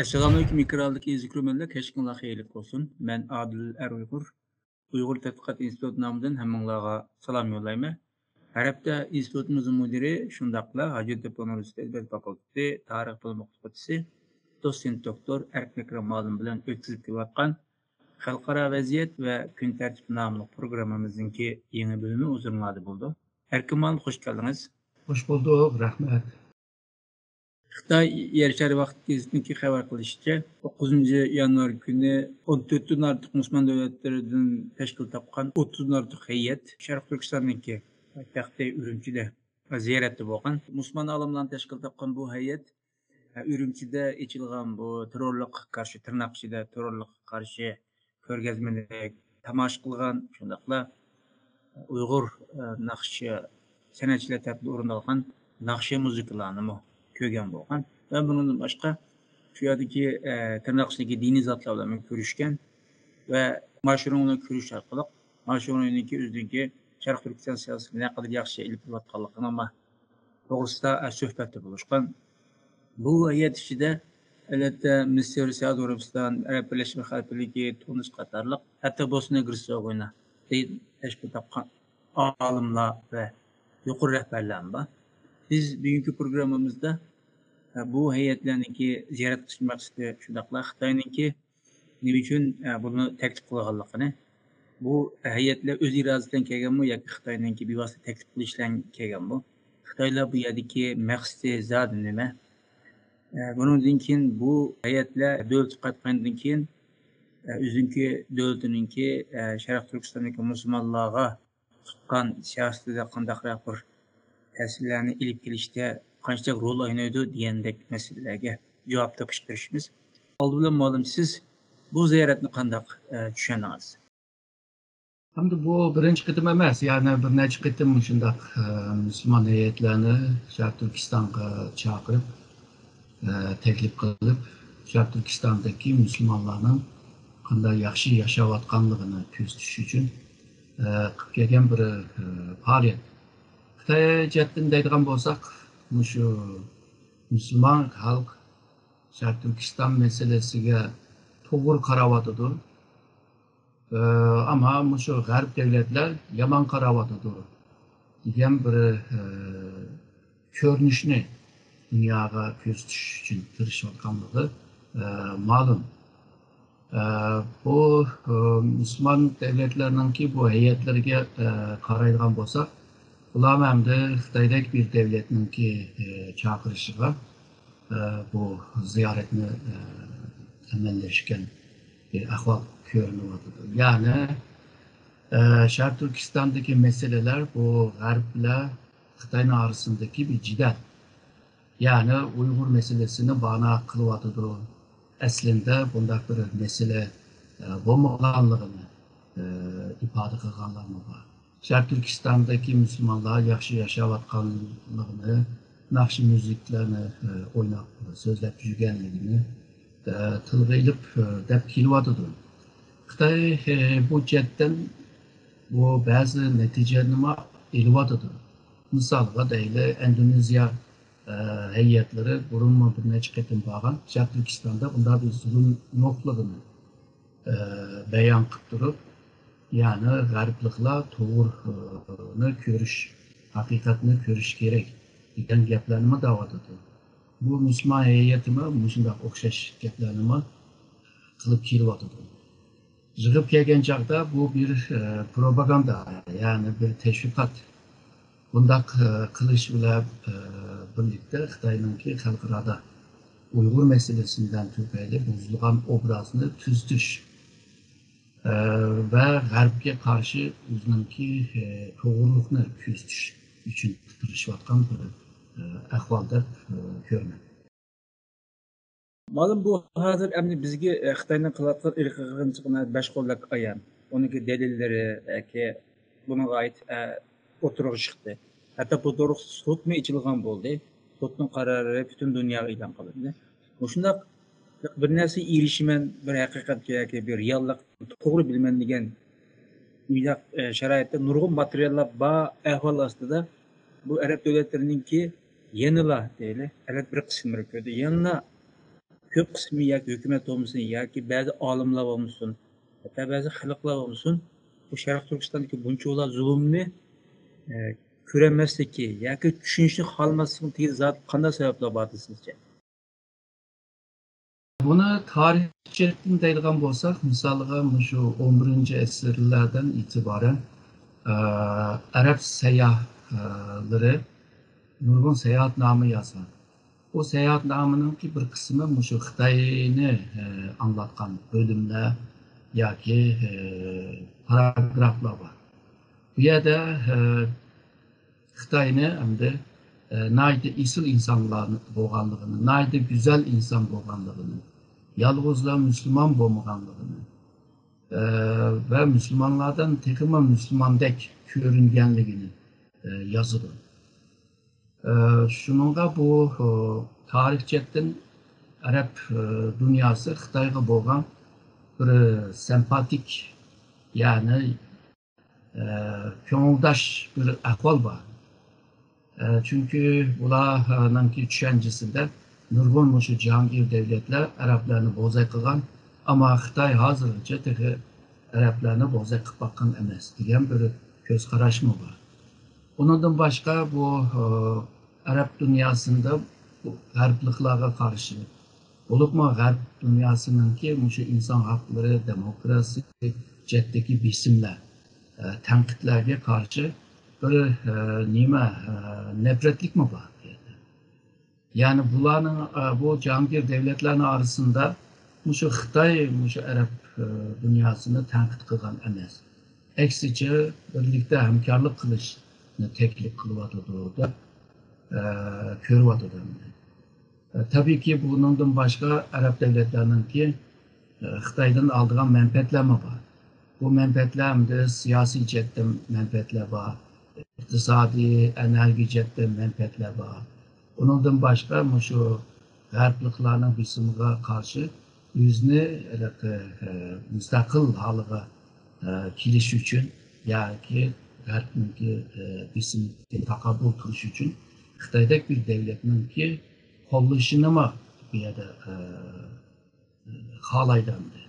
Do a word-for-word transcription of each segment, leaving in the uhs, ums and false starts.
ئەسسالامۇئەلەيكۇم، ئېكراندىكى ئەزىز كۆرۈرمەنلەر، كەچلىكىڭلار خەيرلىك بولسۇن. مەن ئادىل ئەر ئۇيغۇر، ئۇيغۇر تەتقىقات ئىنستىتۇتى نامىدىن ھەممىڭلارغا سالام يوللايمەن. ھەر ھەپتە ئىنستىتۇتىمىزنىڭ مۇدىرى، شۇنداقلا ھاجەتتېپە ئۇنىۋېرسىتېتى ئەدەبىيات فاكۇلتېتى تارىخ بۆلۈم ئوقۇتقۇچىسى، دوتسېنت دوكتور ئەركىن ئەكرەم مۇئەللىم بىلەن ئۆتكۈزۈپ كېلىۋاتقان خەلقئارا ۋەزىيەت ۋە كۈن تەرتىپى ناملىق پروگراممىمىزنىڭكى يېڭى بۆلۈمى ھۇزۇرۇڭلاردا بولىدۇ. ئەركىن مۇئەللىم، خوش كەلدىڭىز. خوش بولدۇق، رەھمەت. خىتاي يەر شارى ۋاقىت گېزىتىنىڭكى خەۋەر قىلىشىچە، توققۇزىنچى يانۋار كۈنى ئون تۆتتىن ئارتۇق مۇسۇلمان دۆلەتلىرىدىن تەشكىل تاپقان ئوتتۇزدىن ئارتۇق ھەيئەت شەرقىي تۈركىستاننىڭكى پايتەختى ئۈرۈمچىدە زىيارەتتە بولغان. مۇسۇلمان ئالىملارنى تەشكىل تاپقان بۇ ھەيئەت ئۈرۈمچىدە ئېچىلغان بۇ تېررورلۇققا قارشى، تىرناق ئىچىدە تېررورلۇققا قارشى كۆرگەزمىنى تاماشا قىلغان، شۇنداقلا ئۇيغۇر، ئە، ناخشا سەنئەتچىلەر تەرىپىدىن ئورۇندالغان ناخشا مۇزىكىلارنىمۇ كۆرگەن بولغان. ۋە بۇنىڭدىن باشقا، شۇ يەردىكى، ئە، تىرناق ئىچىدىكى دىنىي زاتلار بىلەن كۆرۈشكەن ۋە ماشرۇڭ بىلەن كۆرۈشۈش ئارقىلىق، ماشرۇڭنىڭكى ئۆزىنىڭكى شەرقىي تۈركىستان سىياسىتىنى نەقەدەر ياخشى ئېلىپ بېرىۋاتقانلىقىنىڭ توغرىسىدا سۆھبەتتە بولۇشقان. بۇ ھەيئەت ئىچىدە، ئەلۋەتتە، مىسىر، سەئۇدى ئەرەبىستان، ئەرەب بىرلەشمە خەلىپىلىكى، تۇنىس قاتارلىق، ھەتتا بوسنىيە گېرتسېگوۋىنا تەشكىل تاپقان ئالىملار ۋە يۇقىرى رەھبەرلەرمۇ بار. بىز بۈگۈنكى پروگراممىمىزدا، ئە، بۇ ھەيئەتلەرنىڭكى زىيارەت قىلىش مەقسىتى، شۇنداقلا خىتاينىڭكى نېمە ئۈچۈن، ئە، بۇنى تەكلىپ قىلغانلىقىنى، بۇ ھەيئەتلەر ئۆز ئىرادىسى بىلەن كەلگەنمۇ ياكى خىتاينىڭكى بىۋاسىتە تەكلىپ قىلىشى بىلەن كەلگەنمۇ؟ خىتايلار بۇ يەردىكى مەقسىتى زادى نېمە؟ ئە، بۇنىڭدىن كېيىن بۇ ھەيئەتلەر دۆلىتىگە قايتقاندىن كېيىن، ئە، ئۆزىنىڭكى دۆلىتىنىڭكى، ئە، شەرقىي تۈركىستاندىكى مۇسۇلمانلارغا تۇتقان سىياسىتىدە قانداقراق بىر تەسىرلەرنى ئېلىپ كېلىشتە قانچىلىك رول ئوينايدۇ دېگەندەك مەسىلىلەرگە جاۋاب تېپىشقا تىرىشىمىز. ئالدى بىلەن مۇئەللىم، سىز بۇ زىيارەتنى قانداق، ئە، چۈشەندىڭىز؟ ئەمدى بۇ بىرىنچى قېتىم ئەمەس، يەنى بىر نەچچە قېتىم مۇشۇنداق، ئە، مۇسۇلمان ھەيئەتلەرنى شەرقىي تۈركىستانغا چاقىرىپ، ئە، تەكلىپ قىلىپ، شەرقىي تۈركىستاندىكى مۇسۇلمانلارنىڭ قانداق ياخشى ياشاۋاتقانلىقىنى كۆرسىتىش ئۈچۈن، ئە، قىلىپ كەلگەن بىر، ئە، پائالىيەت. خىتاي جەھەتتىن دەيدىغان بولساق، مۇشۇ مۇسۇلمان خەلق شەرقىي تۈركىستان مەسىلىسىگە توغرا قاراۋاتىدۇ. ئە، ئەمما مۇشۇ غەرب دۆلەتلەر يامان قاراۋاتىدۇ دېگەن بىر، ئە، كۆرۈنۈشنى دۇنياغا كۆرسىتىش ئۈچۈن تىرىشىۋاتقانلىقى، ئە، مەلۇم. ئە، بۇ، ئە، مۇسۇلمان دۆلەتلەرنىڭكى بۇ ھەيئەتلىرىگە، ئە، قارايدىغان بولساق، ئۇلارمۇ ئەمدى خىتايدەك بىر دۆلەتنىڭكى، ئە، چاقىرىشىغا، ئە، بۇ زىيارەتنى، ئە، ئەمەلىيلەشكەن بىر ئەھۋال كۆرۈنۈۋاتىدۇ. يەنى، ئە، شەرقىي تۈركىستاندىكى مەسىلىلەر بۇ غەرب بىلەن خىتاينىڭ ئارىسىندىكى بىر جېدەل. يەنى ئۇيغۇر مەسىلىسىنى بانا قىلىۋاتىدۇ. ئەسلىندە بۇنداق بىر مەسىلە، ئە، بولمىغانلىقىنى، ئە، ئىپادە قىلغانلارمۇ بار. شەرقىي تۈركىستاندىكى مۇسۇلمانلار ياخشى ياشاۋاتقانلىقىنى، ناخشا مۇزىكىلارنى، ئە، ئويناپ، سۆزلەپ يۈرگەنلىكىنى، ئە، تىلغا ئېلىپ، ئە، دەپ كېلىۋاتىدۇ. خىتاي، ئە، بۇ جەھەتتىن بۇ بەزى نەتىجىلەرنىمۇ ئېلىۋاتىدۇ. مىسالغا دەيلى، ئىندونېزىيە، ئە، ھەيئەتلىرى بۇرۇنمۇ بىر نەچچە قېتىم بارغان، شەرقىي تۈركىستاندا بۇنداق بىر زۇلۇم يوقلۇقىنى، ئە، بايان قىلىپ تۇرۇپ، يەنى غەربلىكلەر توغرىنى كۆرۈش، ھەقىقەتنى كۆرۈش كېرەك دېگەن گەپلەرنىمۇ دەۋاتىدۇ. بۇ مۇسۇلمان ھەيئىتىمۇ مۇشۇنداق ئوخشاش گەپلەرنىمۇ قىلىپ كېلىۋاتىدۇ. يىغىپ كەلگەن چاغدا بۇ بىر، ئە، پروپاگاندا، يەنى بىر تەشۋىقات. بۇنداق، ئە، قىلىش بىلەن، ئە، بىرلىكتە خىتاينىڭكى خەلقئارادا ئۇيغۇر مەسىلىسىدىن تۈپەيلى بۇزۇلغان ئوبرازنى تۈزىتىش، ئە، ۋە غەربكە قارشى ئۆزىنىڭكى، ئە، توغرىلىقنى كۆرسىتىش ئۈچۈن تىرىشىۋاتقان بىر، ئە، ئەھۋال دەپ، ئە، كۆرىمەن. مەلۇم، بۇ ھازىر ئەمدى بىزگە، ئە، خىتاينىڭ قىلىۋاتقان ئىرقىي قىرغىنچىلىقىنى بەش قولدەك ئايان. ئۇنىڭكى دەلىللىرى ياكى بۇنىڭغا ئائىت، ئە، ئوتتۇرىغا چىقتى. ھەتتا بۇ توغرىلىق سوتمۇ ئېچىلغان بولدى. سوتنىڭ قارارى پۈتۈن دۇنياغا ئېلان قىلىندى. مۇشۇنداق بىر نەرسىگە ئېرىشىمەن، بىر ھەقىقەتكە ياكى بىر رېئاللىقنى توغرا بىلىمەن دېگەن مۇنداق، ئە، شارائىتتا نۇرغۇن ماتېرىياللار بار ئەھۋال ئاستىدا، بۇ ئەرەب دۆلەتلىرىنىڭكى يەنىلا دەيلى، ئەرەب بىر قىسىملىرى كۆردى. يەنىلا كۆپ قىسمى ياكى ھۆكۈمەت بولمىسۇن، ياكى بەزى ئالىملار بولمىسۇن، ھەتتا بەزى خەلقلەر بولمىسۇن، بۇ شەرقىي تۈركىستاندىكى بۇنچىۋالا زۇلۇمنى، ئە، كۆرەلمەسلىكى ياكى چۈشىنىشنى خالىماسلىقىنى دېگەن زادى قانداق سەۋەبلەر باردى سىزچە؟ بۇنى تارىخ جەھەتتىن دەيدىغان بولساق، مىسالغا، مۇشۇ ئون بىرىنچى ئەسىرلەردىن ئېتىبارەن، ئە، ئەرەب سەيياھلىرى نۇرغۇن ساياھەتنامە يازغان. بۇ ساياھەتنامىنىڭكى بىر قىسمى مۇشۇ خىتاينى، ئە، ئاڭلاتقان بۆلۈملەر ياكى، ئە، پاراگرافلار بار. بۇ يەردە، ئە، خىتاينى ئەمدى، ئە، ناھايىتى ئېسىل ئىنسانلار بولغانلىقىنى، ناھايىتى گۈزەل ئىنسان بولغانلىقىنى، يالغۇزلا مۇسۇلمان بولمىغانلىقىنى، ئە، ۋە مۇسۇلمانلاردىن تېخىمۇ مۇسۇلماندەك كۆرۈنگەنلىكىنى، ئە، يازىدۇ. ئە، شۇنىڭغا بۇ، ئە، تارىخ جەھەتتىن ئەرەب، ئە، دۇنياسى خىتايغا بولغان بىر سىمپاتىك، يەنى ئە، كۆڭۈلداش بىر ئەھۋال بار. ئە، چۈنكى بۇلارنىڭكى چۈشەنچىسىدە نۇرغۇن مۇشۇ جاھانگىر دەۋلەتلەر ئەرەبلەرنى بوزەك قىلغان، ئەمما خىتاي ھازىرغىچە تېخى ئەرەبلەرنى بوزەك قىلىپ باققان ئەمەس دېگەن بىر كۆز قاراشمۇ بار. ئۇنىڭدىن باشقا بۇ، ئە، ئەرەب دۇنياسىندا بۇ غەربلىكلارغا قارشى، بولۇپمۇ غەرب دۇنياسىنىڭكى مۇشۇ ئىنسان ھەقلىرى، دېموكراتىيە جەھەتتىكى بېسىملار، ئە، تەنقىدلەرگە قارشى بىر، ئە، نېمە، ئە، نەپرەتلىكمۇ بار بۇ يەردە. يەنى بۇلارنىڭ، ئە، بۇ جاھانگىر دەۋلەتلەرنىڭ ئارىسىدا مۇشۇ خىتاي مۇشۇ ئەرەب، ئە، دۇنياسىنى تەنقىد قىلغان ئەمەس. ئەكسىچە، بىرلىكتە ھەمكارلىق قىلىشنى تەكلىپ قىلىۋاتىدۇ دەپ، ئە، كۆرۈۋاتىدۇ ئەمدى. ئە، تەبىئىيكى، بۇنىڭدىن باشقا ئەرەب دەۋلەتلەرنىڭكى، ئە، خىتايدىن ئالىدىغان مەنپەئەتلەرمۇ بار. بۇ مەنپەئەتلەر ئەمدى سىياسىي جەھەتتە مەنپەئەتلەر بار، ئىقتىسادىي، ئەنئەنىۋى جەھەتتە مەنپەئەتلەر بار. ئۇنىڭدىن باشقا مۇشۇ غەربلىكلارنىڭ بېسىمىغا قارشى ئۆزىنى ھېلىقى، ئە، مۇستەقىل ھالىغا، ئە، كېلىش ئۈچۈن ياكى غەربنىڭكى، ئە، بېسىمىغا تاقابىل تۇرۇش ئۈچۈن خىتايدەك بىر دەۋلەتنىڭكى قوللىشىنىمۇ بۇ يەردە، ئە، خالايدۇ ئەمدى.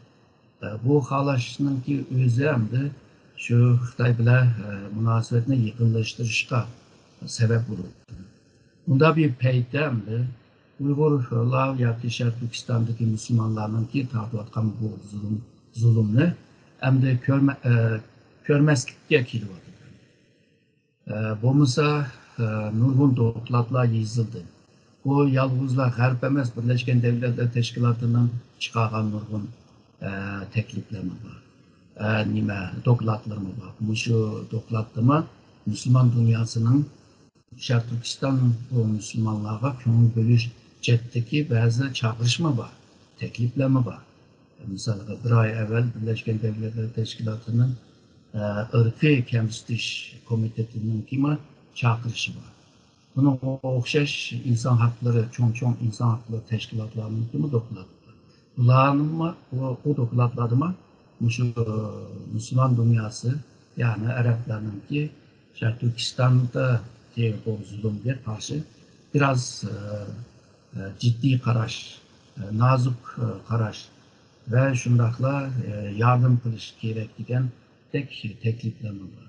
ئە، بۇ خالاشنىڭكى ئۆزى ئەمدى شۇ خىتاي بىلەن، ئە، مۇناسىۋەتنى يېقىنلاشتۇرۇشقا سەۋەب بولىدۇ. بۇنداق بىر پەيتتە ئەمدى ئۇيغۇرلار ياكى شەرقىي تۈركىستاندىكى مۇسۇلمانلارنىڭكى تارتىۋاتقان بۇ زۇلۇم، زۇلۇمنى ئەمدى كۆرمە-، ئە، كۆرمەسلىككە كېلىۋاتىدۇ. ئە، بولمىسا، ئە، نۇرغۇن دوكلاتلار يېزىلدى. بۇ يالغۇزلا غەرب ئەمەس، بىرلەشكەن دەۋلەتلەر تەشكىلاتىنىڭ چىقارغان نۇرغۇن، ئە، تەكلىپلىرىمۇ بار. ئە، نېمە، دوكلاتلىرىمۇ بار. مۇشۇ دوكلاتتىمۇ مۇسۇلمان دۇنياسىنىڭ شەرقىي تۈركىستان بۇ مۇسۇلمانلارغا كۆڭۈل بۆلۈش جەھەتتىكى بەزى چاقىرىشمۇ بار، تەكلىپلەرمۇ بار. مىسالغا، بىر ئاي ئەۋۋەل بىرلەشكەن دەۋلەتلەر تەشكىلاتىنىڭ، ئە، ئىرقىي كەمسىتىش كومىتېتىنىڭكىمۇ چاقىرىشى بار. بۇنىڭغا ئوخشاش ئىنسان ھەقلىرى، چوڭ-چوڭ ئىنسان ھەقلىرى تەشكىلاتلارنىڭكىمۇ دوكلاتى بار. بۇلارنىڭمۇ، بۇ، بۇ دوكلاتلاردىمۇ مۇشۇ مۇسۇلمان دۇنياسى، يەنى ئەرەبلەرنىڭكى شەرقىي تۈركىستاندىكى بۇ زۇلۇمغا قارشى بىراز، ئە، ئە، جىددىي قاراش، ئە، نازۇك، ئە، قاراش ۋە شۇنداقلا، ئە، ياردەم قىلىش كېرەك دېگەندەك تەكلىپلەرمۇ بار.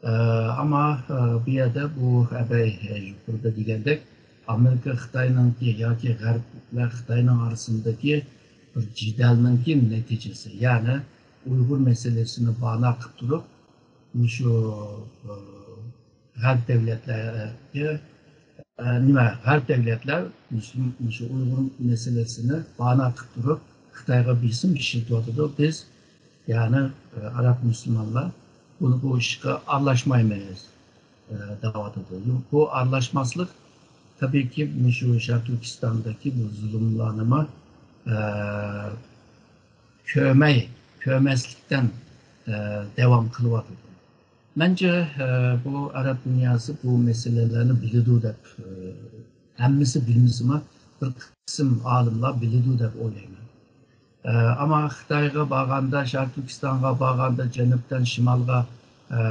ئە، ئەمما، ئە، بۇ يەردە بۇ ئەبەي، ئە، يۇقىرىدا دېگەندەك، ئامېرىكا خىتاينىڭكى ياكى غەرب ۋە خىتاينىڭ ئارىسىدىكى بىر جېدەلنىڭكى نەتىجىسى، يەنى ئۇيغۇر مەسىلىسىنى بانا قىلىپ تۇرۇپ، مۇشۇ، ئە، غەرب دەۋلەتلەرگە، ئە، نېمە، غەرب دەۋلەتلەر مۇشۇ، مۇشۇ ئۇيغۇر مەسىلىسىنى بانا قىلىپ تۇرۇپ، خىتايغا بېسىم ئىشلىتىۋاتىدۇ. بىز، يەنى، ئە، ئەرەب مۇسۇلمانلار بۇنى، بۇ ئىشقا ئارىلاشمايمىز، ئە، دەۋاتىدۇ. بۇ ئارىلاشماسلىق، تەبىئىيكى، مۇشۇ شەرقىي تۈركىستاندىكى بۇ زۇلۇملارنىمۇ، ئە، كۆرمەي، كۆرمەسلىكتىن، ئە، داۋام قىلىۋاتىدۇ. مەنچە، ئە، بۇ ئەرەب دۇنياسى بۇ مەسىلىلەرنى بىلىدۇ دەپ، ئە، ھەممىسى بىلمىسىمۇ، بىر قىسىم ئالىملار بىلىدۇ دەپ ئويلايمەن. ئە، ئەمما خىتايغا بارغاندا، شەرقىي تۈركىستانغا بارغاندا، جەنۇبتىن شىمالغا، ئە،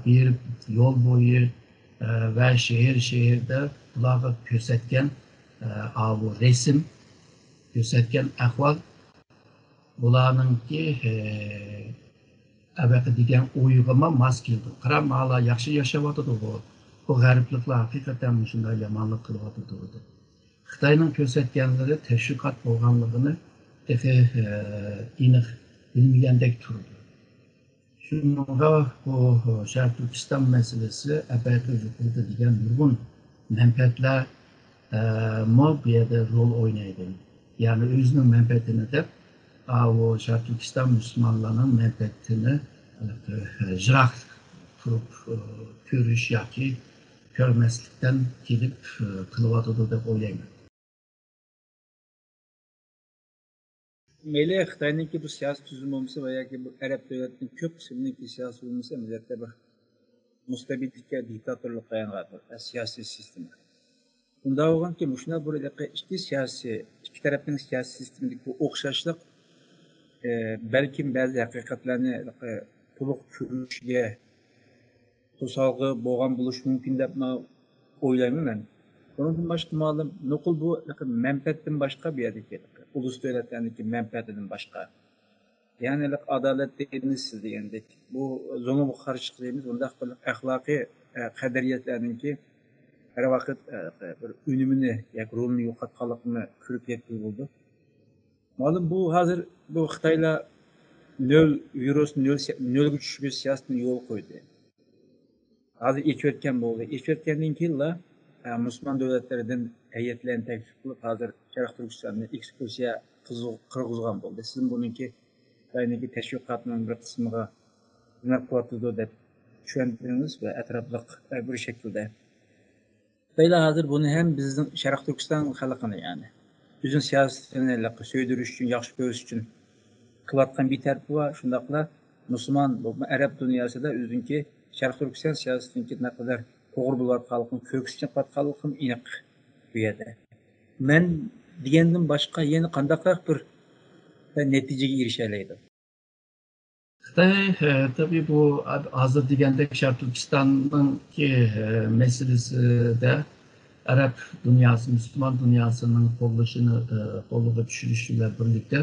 بېرىپ، يول بويى، ئە، ۋە شەھەر، شەھەردە بۇلارغا كۆرسەتكەن، ئە، ئاۋۇ رەسىم، كۆرسەتكەن ئەھۋال بۇلارنىڭكى، ئە، ئەبەقە دېگەن ئويغىمۇ ماس كېلىدۇ. قارا، مالا ياخشى ياشاۋاتىدۇ بۇ. بۇ غەربلىكلار ھەقىقەتەن مۇشۇنداق يامانلىق قىلىۋاتىدۇ دەپ. خىتاينىڭ كۆرسەتكەنلىرى تەشۋىقات بولغانلىقىنى تېخى، ئە، ئېنىق بىلمىگەندەك تۇرىدۇ. شۇنىڭغا بۇ شەرقىي تۈركىستان مەسىلىسى ئەبەقە يۇقىرىدا دېگەن نۇرغۇن مەنپەئەتلەر، ئە، مۇ بۇ يەردە رول ئوينايدۇ. يەنى ئۆزىنىڭ مەنپەئەتىنى دەپ، ئاۋۇ شەرقىي تۈركىستان مۇسۇلمانلارنىڭ مەنپەئەتىنى، ئە، يىراق تۇرۇپ، ئە، كۆرۈش ياكى كۆرمەسلىكتىن كېلىپ، ئە، قىلىۋاتىدۇ دەپ ئويلايمەن. مەيلى خىتاينىڭكى بۇ سىياسىي تۈزۈم بولمىسا ۋە ياكى بۇ ئەرەب دۆلەتنىڭ كۆپ قىسمىنىڭكى سىياسىي بولمىسا، ئەمەلىيەتتە بىر مۇستەبىتلىككە، دىكتاتورلۇققا يانغان بىر سىياسىي سىستېما. شۇنداق بولغانكى، مۇشۇنداق بىر ھېلىقى ئىككى سىياسىي، ئىككى تەرەپنىڭ سىياسىي سىستېمىدىكى بۇ ئوخشاشلىق، ئە، بەلكىم بەزى ھەقىقەتلەرنى ھېلىقى تولۇق كۆرۈشىگە توسالغۇ بولغان بولۇشى مۇمكىن دەپ مانا ئويلايمەن مەن. بۇنىڭدىن باشقا مۇئەللىم، نوقۇل بۇ مەنپەئەتتىن باشقا، بۇ يەردىكى ئۇلۇس دۆلەتلەرنىڭكى مەنپەئەتىدىن باشقا، يەنى ئادالەت دېگىنىمىز سىز دېگەندەك، بۇ زۇلۇمغا قارشى دەيمىز، بۇنداق بىر ئەخلاقىي، ئە، قەدرىيەتلەرنىڭكى ھەر ۋاقىت، ئە، بىر ئۈنۈمىنى ياكى رولىنى يوقاتقانلىقىنى كۆرۈپ يەتكىلى بولىدۇ. مۇئەللىم، بۇ ھازىر بۇ خىتايلار نۆل ۋىرۇس، نۆل سىيا-، نۆلگە چۈشۈرۈش سىياسىتىنى يولغا قويدى. ھازىر ئېچىۋەتكەن بولدى. ئېچىۋەتكەندىن كېيىنلا، ئە، مۇسۇلمان دۆلەتلىرىدىن ھەيئەتلەرنى تەكلىپ قىلىپ، ھازىر شەرقىي تۈركىستاننى ئېكسكۇرسىيە قىلغۇ-، قىلغۇزغان بولدى. سىزمۇ بۇنىڭكى خىتاينىڭكى تەشۋىقاتىنىڭ بىر قىسمىغا خىزمەت قىلىۋاتىدۇ دەپ چۈشەندۈردىڭىز ۋە ئەتراپلىق، ئە، بىر شەكىلدە. خىتايلار ھازىر بۇنى ھەم بىزنىڭ شەرقىي تۈركىستان خەلقىنى، يەنى ئۆزىنىڭ سىياسىتىنى سۆيدۈرۈش ئۈچۈن، ياخشى كۆرۈش ئۈچۈن قىلىۋاتقان بىر تەرىپى بار. شۇنداقلا مۇسۇلمان بولۇپمۇ ئەرەب دۇنياسىدا ئۆزىنىڭكى شەرقىي تۈركىستان سىياسىتىنىڭكى نەقەدەر توغرا بولۇۋاتقانلىقىنى كۆرگۈزۈپ چىقىۋاتقانلىقىمۇ ئېنىق بۇ يەردە. مەن دېگەندىن باشقا يەنە قانداقراق بىر نەتىجىگە ئېرىشەلەيدۇ؟ خىتاي، ئە، تەبىئىي بۇ ھازىر دېگەندەك شەرقىي تۈركىستاننىڭكى، ئە، مەسىلىسىدە ئەرەب دۇنياسى، مۇسۇلمان دۇنياسىنىڭ قوللىشىنى، ئە، قولىغا چۈشۈرۈش بىلەن بىرلىكتە،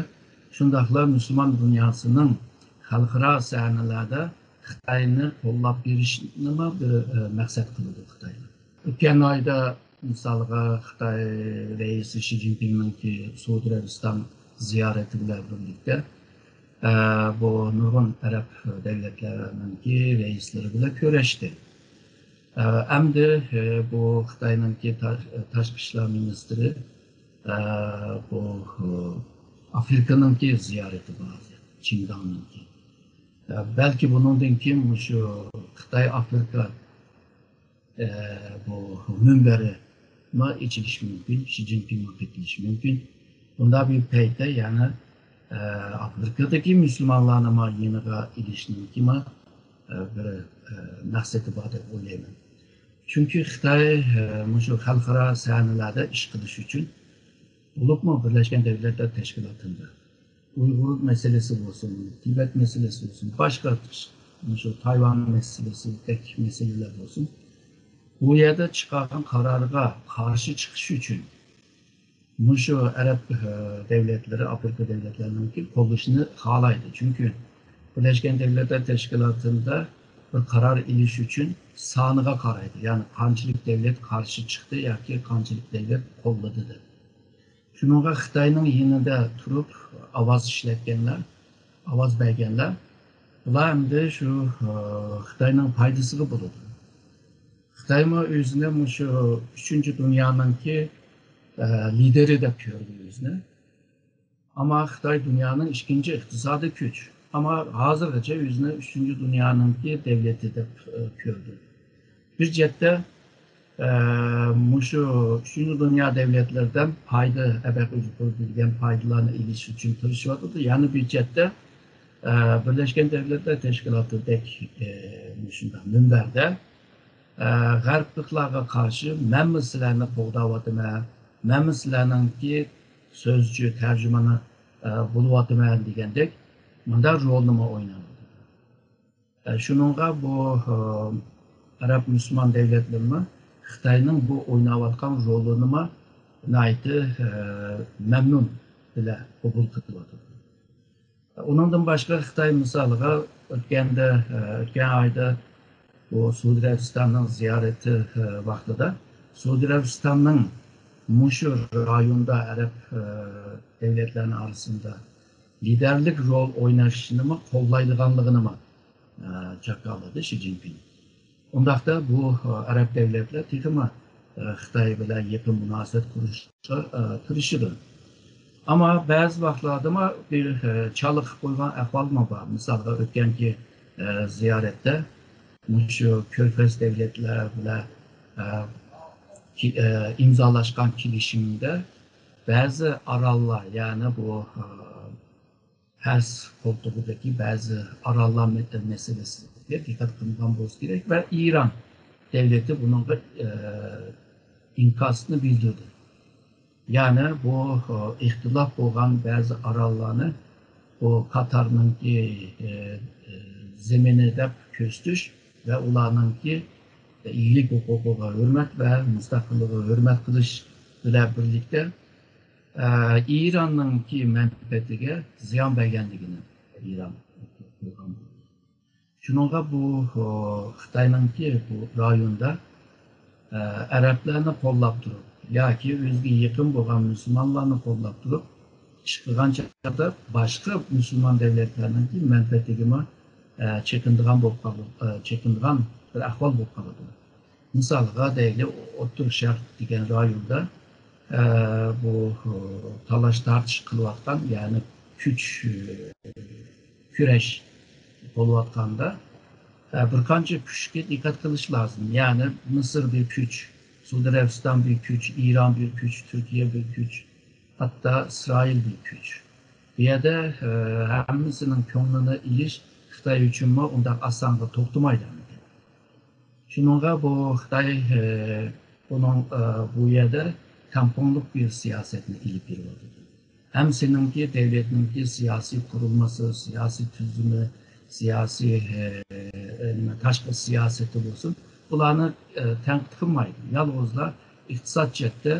شۇنداقلا مۇسۇلمان دۇنياسىنىڭ خەلقئارا سەھنىلەردە خىتاينى قوللاپ بېرىشنىمۇ بىر، ئە، مەقسەت قىلىدۇ خىتايلار. ئۆتكەن ئايدا، مىسالغا، خىتاي رەئىسى شى جىنپىڭنىڭكى سەئۇدى ئەرەبىستان زىيارىتى بىلەن بىرلىكتە، ئە، بۇ نۇرغۇن ئەرەب دۆلەتلەرنىڭكى رەئىسلىرى بىلەن كۆرۈشتى. ئە، ئەمدى، ئە، بۇ خىتاينىڭكى تا-، تاشقى ئىشلار مىنىستىرى، ئە، بۇ، ئە، ئافرىقىنىڭكى زىيارىتى بار ھازىر، چىڭداڭنىڭكى. ئە، بەلكى بۇنىڭدىن كېيىن مۇشۇ خىتاي ئافرىقا ئە، بۇ مۇنبەرىمۇ ئېچىلىشى مۇمكىن، شى جىنپىڭمۇ قېتىلىشى مۇمكىن. بۇنداق بىر پەيتتە يەنە، ئە، ئافرىقىدىكى مۇسۇلمانلارنىمۇ يېنىغا ئېلىشنىڭكىمۇ، ئە، بىر، ئە، مەقسىتى بار دەپ ئويلايمەن. چۈنكى خىتاي، ئە، مۇشۇ خەلقئارا سەھنىلەردە ئىش قىلىش ئۈچۈن، بولۇپمۇ بىرلەشكەن دۆلەتلەر تەشكىلاتىدا ئۇيغۇر مەسىلىسى بولسۇن، تىبەت مەسىلىسى بولسۇن، باشقا مۇشۇ تايۋان مەسىلىسىدەك مەسىلىلەر بولسۇن، بۇ يەردە چىقارغان قارارىغا قارشى چىقىش ئۈچۈن مۇشۇ ئەرەب، ئە، دۆلەتلىرى، ئافرىقا دۆلەتلىرىنىڭكى قوللىشىنى خالايدۇ. چۈنكى بىرلەشكەن دۆلەتلەر تەشكىلاتىدا بىر قارار ئېلىش ئۈچۈن سانىغا قارايدۇ. يەنى قانچىلىك دۆلەت قارشى چىقتى ياكى قانچىلىك دۆلەت قوللىدى دەپ. شۇنىڭغا خىتاينىڭ يېنىدا تۇرۇپ ئاۋاز ئىشلەتكەنلەر، ئاۋاز بەرگەنلەر، بۇلار ئەمدى شۇ، ئە، خىتاينىڭ پايدىسىغا بولىدۇ. خىتايمۇ ئۆزىنى مۇشۇ ئۈچىنچى دۇنيانىڭكى، ئە، لىدېرى دەپ كۆرىدۇ ئۆزىنى. ئەمما خىتاي دۇنيانىڭ ئىككىنچى ئىقتىسادىي كۈچ. ئەمما ھازىرغىچە ئۆزىنى ئۈچىنچى دۇنيانىڭكى دۆلىتى دەپ، ئە، كۆردى. بىر جەھەتتە، ئە، مۇشۇ ئۈچىنچى دۇنيا دۆلەتلىرىدىن پايدا، ئەبەقە يۇقىرى دېگەن پايدىلارنى ئېلىش ئۈچۈن تىرىشىۋاتىدۇ. يەنە بىر جەھەتتە، ئە، بىرلەشكەن دۆلەتلەر تەشكىلاتىدەك، ئە، مۇشۇنداق مۇنبەردە، ئە، غەربلىكلارغا قارشى مەنمۇ سىلەرنى قوغداۋاتىمەن، مەنمۇ سىلەرنىڭكى سۆزچى، تەرجىمانى، ئە، بولۇۋاتىمەن دېگەندەك مۇنداق رولنىمۇ ئويناۋاتىدۇ. ئە، شۇنىڭغا بۇ، ئە، ئەرەب مۇسۇلمان دۆلەتلىرىمۇ خىتاينىڭ بۇ ئويناۋاتقان رولىنىمۇ ناھايىتى، ئە، مەمنۇن بىلەن قوبۇل قىلىۋاتىدۇ. ئۇنىڭدىن باشقا خىتاي مىسالىغا ئۆتكەندە، ئۆتكەن ئايدا بۇ سئۇدى ئەرەبىستاننىڭ زىيارىتى ۋاقتىدا سئۇدى ئەرەبىستاننىڭ مۇشۇ رايوندا ئەرەب دۆلەتلەرنىڭ ئارىسىدا لىدەرلىك رول ئويناشنىمۇ قوللايدىغانلىقىنىمۇ جاكارلىدى شى جىنپىڭ. ئۇنداقتا بۇ ئەرەب دۆلەتلەر تېخىمۇ خىتاي بىلەن يېقىن مۇناسىۋەت قۇرۇشقا تىرىشىدۇ. ئەمما بەزى ۋاقىتلاردىمۇ بىر چالىقىپ قويغان ئەھۋالمۇ بار. مىسالغا ئۆتكەنكى زىيارەتتە مۇشۇ كۆرپەز دۆلەتلەر بىلەن ئىمزالاشقان كېلىشىمدە بەزى ئاراللار، يەنى بۇ پەرس قولتۇقىدىكى بەزى ئاراللار مەسىلىسىگە دىققەت قىلمىغان بولسا كېرەك ۋە ئىران دۆلىتى بۇنىڭغا ئىنكاسنى بىلدۈردى. يەنى بۇ ئىختىلاپ بولغان بەزى ئاراللارنى بۇ قاتارنىڭكى زېمىنى دەپ كۆرسىتىش ۋە ئۇلارنىڭكى ئىگىلىك ھوقۇقىغا ھۆرمەت ۋە مۇستەقىللىقىغا ھۆرمەت قىلىش بىلەن بىرلىكتە ئىراننىڭكى مەنپەئەتىگە زىيان بەرگەنلىكىنى ئېلان قىلغان. شۇنىڭغا بۇ خىتاينىڭكى بۇ رايوندا ئەرەبلەرنى قوللاپ تۇرۇپ ياكى ئۆزىگە يېقىن بولغان مۇسۇلمانلارنى قوللاپ تۇرۇپ ئىش قىلغان چاغدا باشقا مۇسۇلمان دۆلەتلەرنىڭكى مەنپەئەتىگىمۇ چېقىنىدىغان بولۇپ قالىدۇ، چېقىنىدىغان بىر ئەھۋال بولۇپ قالىدۇ. مىسالغا دەيلى، ئوتتۇرا شەرق دېگەن رايوندا بۇ تالاش تارتىش قىلىۋاتقان، يەنى كۈچ كۈرەش بولۇۋاتقاندا بىر قانچە كۈچكە دىققەت قىلىش لازىم. يەنى مىسىر بىر كۈچ، سئۇدى ئەرەبىستان بىر كۈچ، ئىران بىر كۈچ، تۈركىيە بىر كۈچ، ھەتتا ئىسرائىل بىر كۈچ. بۇ يەردە ھەممىسىنىڭ كۆڭلىنى ئېلىش خىتاي ئۈچۈنمۇ ئۇنداق ئاسانغا توختىمايدۇ. شۇنىڭغا بۇ خىتاي بۇنىڭ بۇ يەردە تەڭپۇڭلۇق بىر سىياسەتنى ئېلىپ بېرىۋاتىدۇ. ھەم سېنىڭكى دۆلەتنىڭكى سىياسىي قۇرۇلمىسى، سىياسىي تۈزۈمى، سىياسىي تاشقى سىياسىتى بولسۇن، بۇلارنى تەنقىد قىلمايدۇ. يالغۇزلا ئىقتىساد جەھەتتە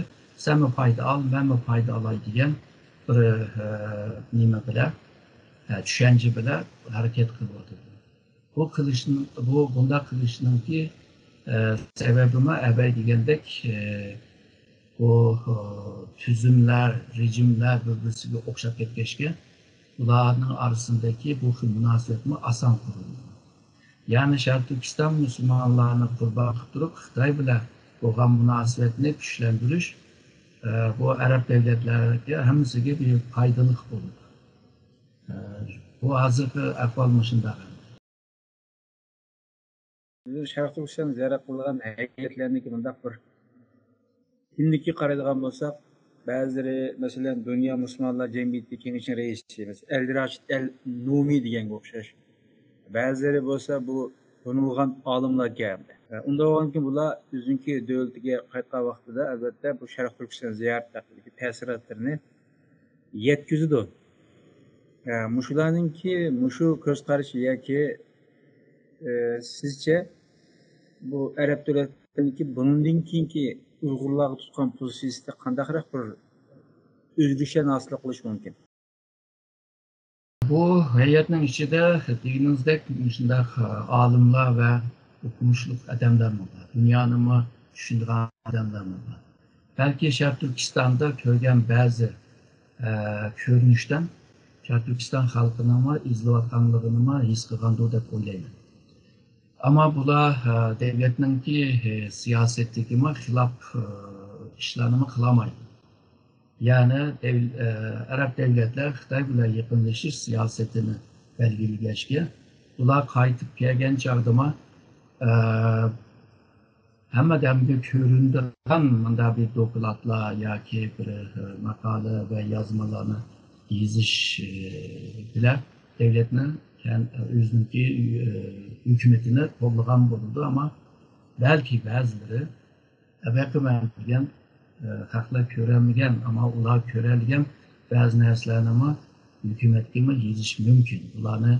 سەنمۇ پايدا ئال، مەنمۇ پايدا ئالاي دېگەن بىر نېمە بىلەن، چۈشەنچە بىلەن ھەرىكەت قىلىۋاتىدۇ. بۇ قىلىشنىڭ، بۇ بۇنداق قىلىشنىڭكى سەۋەبىمۇ ئەۋەل دېگەندەك، بۇ تۈزۈملەر، رېجىملەر بىر-بىرسىگە ئوخشاپ كەتكەچكە، ئۇلارنىڭ ئارىسىدىكى بۇ خىل مۇناسىۋەتمۇ ئاسان قۇرۇلىدۇ. يەنى شەرقىي تۈركىستان مۇسۇلمانلارنى قۇربان قىلىپ تۇرۇپ، خىتاي بىلەن بولغان مۇناسىۋەتنى كۈچلەندۈرۈش، بۇ ئەرەب دۆلەتلەرگە ھەممىسىگە بىر پايدىلىق بولىدۇ. بۇ ھازىرقى ئەھۋال مۇشۇنداق. بىز شەرقىي تۈركىستان زىيارەت قىلغان ھەيئەتلەرنىڭكى مۇنداق بىر كىملىككە قارايدىغان بولساق، بەزىلىرى، مەسىلەن، دۇنيا مۇسۇلمانلار جەمئىيىتى كېڭىشىنىڭ رەئىسى، مەسىلەن، ئەل راشىد ئەل نۇمى دېگەنگە ئوخشاش. بەزىلىرى بولسا بۇ تونۇلغان ئالىملاركەن. ئۇنداق بولغاندىكىن بۇلار ئۆزىنىڭكى دۆلىتىگە قايتقان ۋاقتىدا، ئەلۋەتتە، بۇ شەرقىي تۈركىستان زىيارىتى ھەققىدىكى تەسىراتلىرىنى يەتكۈزىدۇ. ئە، مۇشۇلارنىڭكى مۇشۇ كۆز قارىشى ياكى، ئە، سىزچە بۇ ئەرەب دۆلەتلىرىنىڭكى بۇنىڭدىن كېيىنكى ئۇيغۇرلارغا تۇتقان پوزىتسىيىسىدە قانداقراق بىر ئۆزگىرىشلەرنى ھاسىل قىلىشى مۇمكىن؟ بۇ ھەيئەتنىڭ ئىچىدە دېگىنىڭىزدەك مۇشۇنداق ئالىملار ۋە ئوقۇمۇشلۇق ئادەملەرمۇ بار، دۇنيانىمۇ چۈشىنىدىغان ئادەملەرمۇ بار. بەلكى شەرقىي تۈركىستاندا كۆرگەن بەزى، ئە، كۆرۈنۈشتىن شەرقىي تۈركىستان خەلقىنىڭمۇ ئېزىلىۋاتقانلىقىنىمۇ ھېس قىلغاندۇ دەپ ئويلايمەن. ئەمما بۇلار، ئە، دۆلەتنىڭكى، ئە، سىياسىتىگىمۇ خىلاپ، ئە، ئىشلارنىمۇ قىلالمايدۇ. يەنى دەۋ-، ئە، ئەرەب دۆلەتلەر خىتاي بىلەن يېقىنلىشىش سىياسىتىنى بەلگىلىگەچكە، ئۇلار قايتىپ كەلگەن چاغدىمۇ، ئە، ھەممە ئادەمگە كۆرۈنىدىغان مۇنداق بىر دوكلاتلار ياكى بىر، ئە، ماقالە ۋە يازمىلارنى يېزىش، ئە، بىلەن دۆلەتنى كەن-، ئۆزىنىڭكى، ئە، ھۆكۈمىتىنى قوللىغان بولىدۇ. ئەمما بەلكى بەزىلىرى ئەبەقى مەن بىلگەن، ئە، خەقلەر كۆرەلمىگەن، ئەمما ئۇلار كۆرەلىگەن بەزى نەرسىلەرنىمۇ ھۆكۈمەتكىمۇ يېزىش مۇمكىن. ئۇلارنى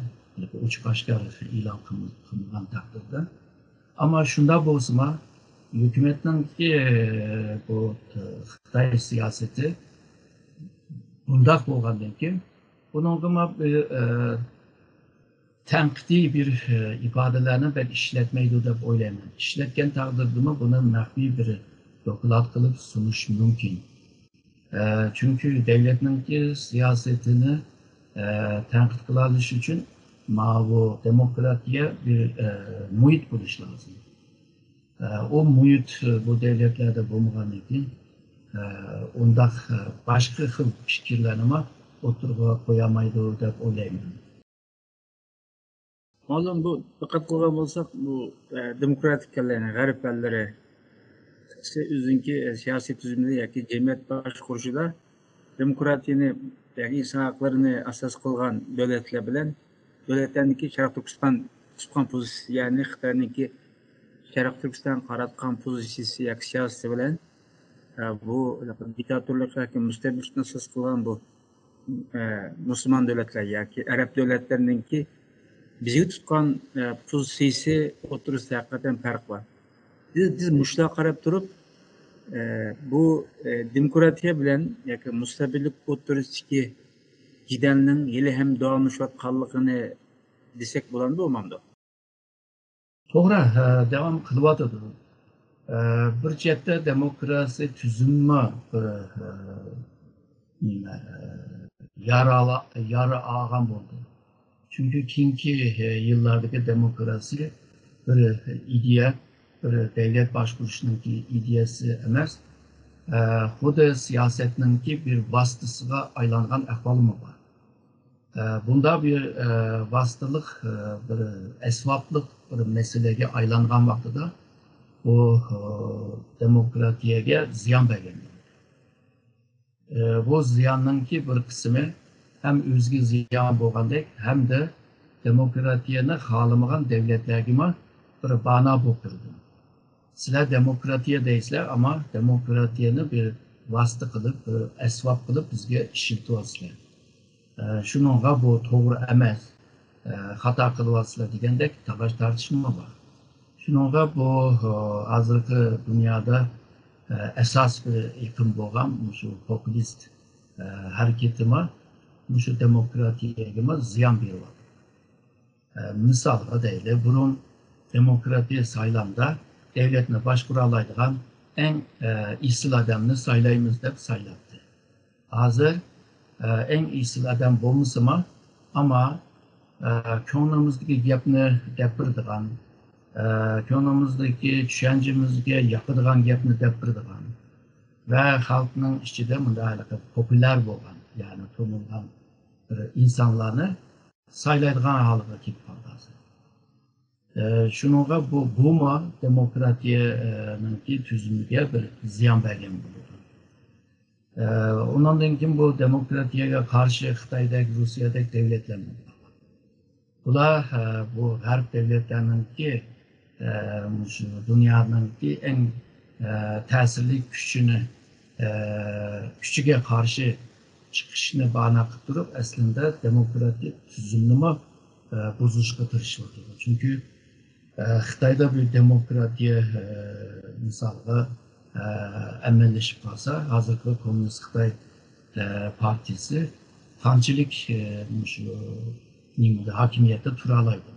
ئوچۇق ئاشكارا ئېلان قىلم-، قىلمىغان تەقدىردە. ئەمما شۇنداق بولسىمۇ، ھۆكۈمەتنىڭكى، ئە، بۇ، ئە، خىتاي سىياسىتى بۇنداق بولغاندىن كېيىن، بۇنىڭغىمۇ بىر، ئە، تەنقىدىي بىر، ئە، ئىپادىلەرنى بەك ئىشلەتمەيدۇ دەپ ئويلايمەن. ئىشلەتكەن تەقدىردىمۇ بۇنى مەخپىي بىر دوكلات قىلىپ سۇنۇش مۇمكىن. ئە، چۈنكى دۆلەتنىڭكى سىياسىتىنى، ئە، تەنقىد قىلالىش ئۈچۈن ماۋۇ دېموكراتىيە بىر، ئە، مۇھىت بولۇشى لازىم. ئە، ئۇ مۇھىت بۇ دۆلەتلەردە بولمىغاندىن كېيىن، ئە، ئۇنداق، ئە، باشقا خىل پىكىرلەرنىمۇ ئوتتۇرىغا قويالمايدۇ دەپ ئويلايمەن. مەلۇم، بۇ دىققەت قىلغان بولساق، بۇ، ئە، دېموكراتىك ئەللەرنىڭ، غەرب ئەللىرى، ئۆزىنىڭكى، ئە، سىياسىي تۈزۈمىدە ياكى جەمئىيەت باشقۇرۇشىدا دېموكراتىيەنى ياكى ئىنسان ھەقلىرىنى ئاساس قىلغان دۆلەتلەر بىلەن دۆلەتلەرنىڭكى شەرقىي تۈركىستان تۇتقان پوزىتسىيەسى، يەنى خىتاينىڭكى شەرقىي تۈركىستانغا قاراتقان پوزىتسىيىسى ياكى سىياسىتى بىلەن، ئە، بۇ دىكتاتورلۇق ياكى مۇستەبىتلىكنى ئاساس قىلغان بۇ، ئە، مۇسۇلمان دۆلەتلەر ياكى ئەرەب دۆلەتلىرىنىڭكى بىزگە تۇتقان، ئە، پوزىتسىيىسى ئوتتۇرىسىدا ھەقىقەتەن پەرق بار. بىز، بىز مۇشۇلارغا قاراپ تۇرۇپ، ئە، بۇ، ئە، دېموكراتىيە بىلەن ياكى مۇستەبىتلىك ئوتتۇرىسىدىكى جېدەلنىڭ ھېلىھەم داۋاملىشىۋاتقانلىقىنى دېسەك بولامدۇ، بولمامدۇ؟ توغرا، ھە، داۋام قىلىۋاتىدۇ. ھە، بىر جەھەتتە دېموكراتىيە تۈزۈممۇ بىر، ھە، نېمە، ھە، يارا، يارا ئالغان بولدى. چۈنكى كېيىنكى، ھە، يىللاردىكى دېموكراتىيە بىر ئىدىيە، بىر دۆلەت باشقۇرۇشنىڭكى ئىدىيەسى ئەمەس، ھە، خۇددى سىياسەتنىڭكى بىر ۋاسىتىسىغا ئايلانغان ئەھۋالمۇ بار. ئە، بۇنداق بىر، ئە، ۋاسىتىلىق، ئە، بىر ئەسۋابلىق بىر مەسىلىگە ئايلانغان ۋاقتىدا بۇ، ئە، دېموكراتىيەگە زىيان بەرگەن بولىدۇ. ئە، بۇ زىياننىڭكى بىر قىسمى ھەم ئۆزىگە زىيان بولغاندەك، ھەمدە دېموكراتىيەنى خالىمىغان دۆلەتلەرگىمۇ بىر بانا بولۇپ تۇرىدۇ. سىلەر دېموكراتىيە دەيسىلەر، ئەمما دېموكراتىيەنى بىر ۋاسىتە قىلىپ، بىر ئەسۋاب قىلىپ بىزگە ئىشلىتىۋاتىسىلەر. ئە، شۇنىڭغا بۇ توغرا ئەمەس، ئە، خاتا قىلىۋاتىسىلەر دېگەندەك تالاش تارتىشمۇ بار. شۇنىڭغا بۇ، ئە، ھازىرقى دۇنيادا، ئە، ئاساس بىر ئېقىم بولغان مۇشۇ پوپۇلىست، ئە، ھەرىكىتىمۇ مۇشۇ دېموكراتىيەگىمۇ زىيان بېرىۋاتىدۇ. ئە، مىسالغا دەيلى، بۇرۇن دېموكراتىيە سايلامدا دۆلەتنى باشقۇرالايدىغان ئەڭ، ئە، ئېسىل ئادەمنى سايلايمىز دەپ سايلاتتى. ھازىر، ئە، ئەڭ ئېسىل ئادەم بولمىسىمۇ، ئەمما، ئە، كۆڭلىمىزدىكى گەپنى دەپ بېرىدىغان، ئە، كۆڭلىمىزدىكى، چۈشەنچىمىزگە ياقىدىغان گەپنى دەپ بېرىدىغان ۋە خەلقنىڭ ئىچىدە مۇنداق ھېلىقى پوپۇليار بولغان، يەنى تونۇلغان بىر ئىنسانلارنى سايلايدىغان ھالغا كېلىپ قالدى ھازىر. ئە، شۇنىڭغا بۇ، بۇمۇ دېموكراتىيەنىڭكى تۈزۈمىگە بىر زىيان بەرگەن بولىدۇ. ئە، ئۇنىڭدىن كېيىن بۇ دېموكراتىيەگە قارشى خىتايدەك، روسىيەدەك دۆلەتلەرمۇ بار. بۇلار، ئە، بۇ غەرب دۆلەتلەرنىڭكى، ئە، مۇشۇ دۇنيانىڭكى ئەڭ، ئە، تەسىرلىك كۈچىنى، ئە، كۈچىگە قارشى چىقىشنى باھانە قىلىپ تۇرۇپ، ئەسلىندە دېموكراتىك تۈزۈمنىمۇ، ئە، بۇزۇشقا تىرىشىۋاتىدۇ. چۈنكى، ئە، خىتايدا بىر دېموكراتىيە، ئە، مىسالغا، ئە، ئەمەلىيلىشىپ قالسا، ھازىرقى كوممۇنىست خىتاي، ئە، پارتىيىسى قانچىلىك، ئە، مۇشۇ نېمىدە، ھاكىمىيەتتە تۇرالايدۇ؟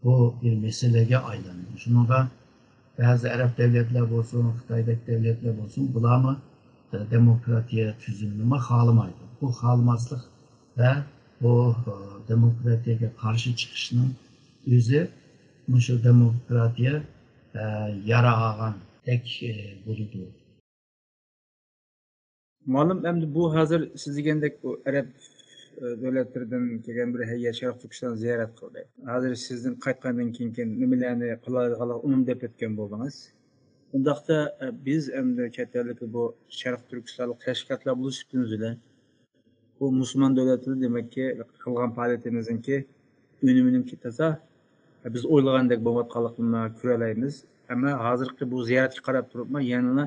بۇ بىر مەسىلىگە ئايلاندى. شۇنىڭغا بەزى ئەرەب دۆلەتلەر بولسۇن، خىتايدەك دۆلەتلەر بولسۇن، بۇلارمۇ، ئە، دېموكراتىيە تۈزۈمىنىمۇ خالىمايدۇ. بۇ خالىماسلىق ۋە بۇ، ئە، دېموكراتىيەگە قارشى چىقىشنىڭ ئۆزى مۇشۇ دېموكراتىيە، ئە، يارا ئالغاندەك، ئە، بولىدۇ. مۇئەللىم، ئەمدى بۇ ھازىر سىز دېگەندەك بۇ ئەرەب، ئە، دۆلەتلىرىدىن كەلگەن بىر ھەيئەت شەرقىي تۈركىستان زىيارەت قىلدى. ھازىر سىزدىن قايتقاندىن كېيىن، كېيىن نېمىلەرنى قىلالايدىغانلىقىنى ئۇنىمۇ دەپ ئۆتكەن بولدىڭىز. ئۇنداقتا، ئە، بىز ئەمدى چەت ئەلدىكى بۇ شەرقىي تۈركىستانلىق تەشكىلاتلار بولۇش سۈپىتىمىز بىلەن بۇ مۇسۇلمان دۆلەتلىرى دېمەككى قىلغان پائالىيىتىمىزنىڭكى ئۈنۈمىنىڭكى تازا بىز ئويلىغاندەك بولۇۋاتقانلىقىنى كۆرەلەيمىز. ئەمما ھازىرقى بۇ زىيارەتكە قاراپ تۇرۇپمۇ يەنىلا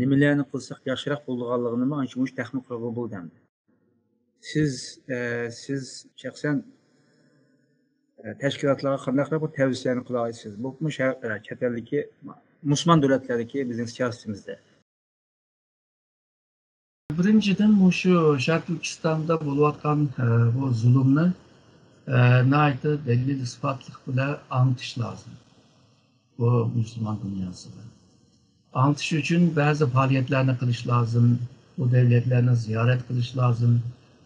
نېمىلەرنى قىلساق ياخشىراق بولىدىغانلىقىنىمۇ ئانچە-مۇنچە تەخمىن قىلغىلى بولىدۇ ئەمدى. سىز، ئە، سىز شەخسەن، ئە، تەشكىلاتلارغا قانداقراق بىر تەۋسىيەلەرنى قىلالايسىز؟ بولۇپمۇ شەرق، ئە، چەت ئەلدىكى مۇسۇلمان دۆلەتلەردىكى بىزنىڭ سىياسىتىمىزدە. بىرىنچىدىن، مۇشۇ شەرقىي تۈركىستاندا بولۇۋاتقان، ئە، بۇ زۇلۇمنى، ئە، ناھايىتى دەلىل-ئىسپاتلىق بىلەن ئاڭلىتىش لازىم. بۇ مۇسۇلمان دۇنياسىغا ئاڭلىتىش ئۈچۈن بەزى پائالىيەتلەرنى قىلىش لازىم. بۇ دۆلەتلەرنى زىيارەت قىلىش لازىم.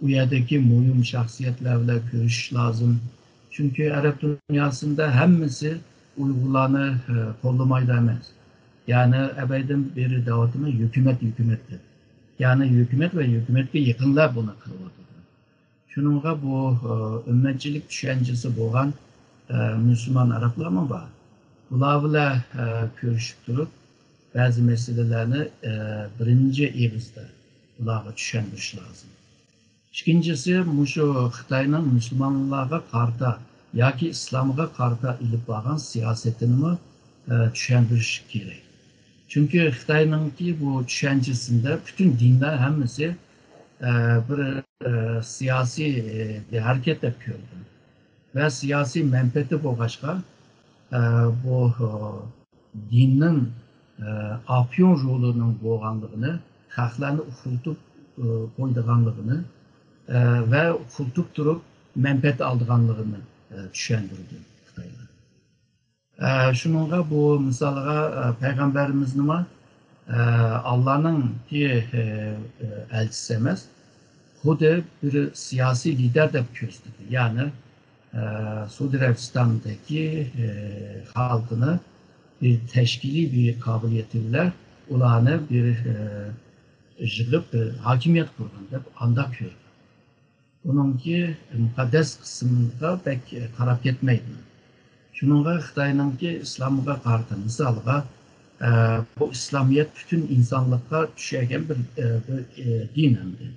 ئۇ يەردىكى مۇھىم شەخسىيەتلەر بىلەن كۆرۈشۈش لازىم. چۈنكى ئەرەب دۇنياسىدا ھەممىسى ئۇيغۇرلارنى، ئە، قوللىمايدۇ ئەمەس. يەنى ئەبەيدىن بېرى دەۋاتىمەن، ھۆكۈمەت، ھۆكۈمەت دەپ. يەنى ھۆكۈمەت ۋە ھۆكۈمەتكە يېقىنلار بۇنى قىلىۋاتىدۇ. شۇنىڭغا بۇ، ئە، ئۈممەتچىلىك چۈشەنچىسى بولغان، ئە، مۇسۇلمان ئەرەبلەرمۇ بار. بۇلار بىلەن، ئە، كۆرۈشۈپ تۇرۇپ، بەزى مەسىلىلەرنى، ئە، بىرىنچى ئېغىزدا بۇلارغا چۈشەندۈرۈش لازىم. ئىككىنچىسى، مۇشۇ خىتاينىڭ مۇسۇلمانلارغا قارىتا ياكى ئىسلامغا قارىتا ئېلىپ بارغان سىياسىتىنىمۇ، ئە، چۈشەندۈرۈش كېرەك. چۈنكى خىتاينىڭكى بۇ چۈشەنچىسىندە پۈتۈن دىنلار ھەممىسى، ئە، بىر، ئە، سىياسىي، ئە، بىر ھەرىكەت دەپ كۆرىدۇ. ۋە سىياسىي مەنپەئەتى بولغاچقا، ئە، بۇ، ئە، دىننىڭ، ئە، ئاپيون رولىنىڭ بولغانلىقىنى، خەقلەرنى ئۇخلىتىپ، ئە، قويىدىغانلىقىنى، ئە، ۋە ئۇخلىتىپ تۇرۇپ مەنپەئەت ئالىدىغانلىقىنى، ئە، چۈشەندۈرىدۇ خىتايلار. ئە، شۇنىڭغا بۇ مىسالغا، ئە، پەيغەمبىرىمىزنىمۇ، ئە، ئاللانىڭكى، ئە، ئە، ئەلچىسى ئەمەس، خۇددى بىر سىياسىي لىدەر دەپ كۆرسىتىدۇ. يەنى، ئە، سئۇدى ئەرەبىستاندىكى، ئە، خەلقنى بىر تەشكىلىي بىر قابىلىيىتى بىلەن ئۇلارنى بىر، ئە، يىغىپ بىر ھاكىمىيەت قۇرغان دەپ ئانداق كۆرىدۇ. ئۇنىڭكى مۇقەددەس قىسمىغا بەك قاراپ كەتمەيدۇ. شۇنىڭغا خىتاينىڭكى ئىسلامغا قارىتا مىسالغا، ئە، بۇ ئىسلامىيەت پۈتۈن ئىنسانلىققا چۈشەلگەن بىر، ئە، بىر، ئە، دىن ئەمدى.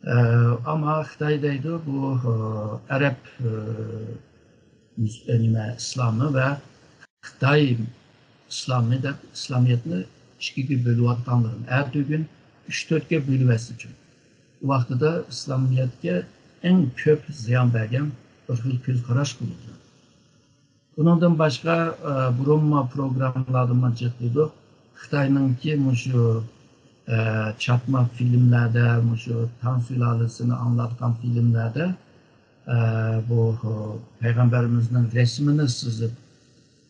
ئە، ئەمما خىتاي دەيدۇ، بۇ، ئە، ئەرەب، ئە، مۇس-، ئە، نېمە، ئىسلامى ۋە خىتاي ئىسلامى دەپ ئىسلامىيەتنى ئىككىگە بۆلۈۋاتقانلىقىنى، ئەتىگۈن ئۈچ تۆتكە بۆلۈۋەتسىچۇ. ئۇ ۋاقتىدا ئىسلامىيەتكە ئەڭ كۆپ زىيان بەرگەن بىر خىل كۆز قاراش بولىدۇ. بۇنىڭدىن باشقا، ئە، بۇرۇنما پروگراممىلاردىمۇ جىق دېدۇق. خىتاينىڭكى مۇشۇ، ئە، چاتما فىلىملەردە، مۇشۇ تاڭ سۇلالىسىنى ئاڭلاتقان فىلىملەردە، ئە، بۇ، ئە، پەيغەمبىرىمىزنىڭ رەسىمىنى سىزىپ،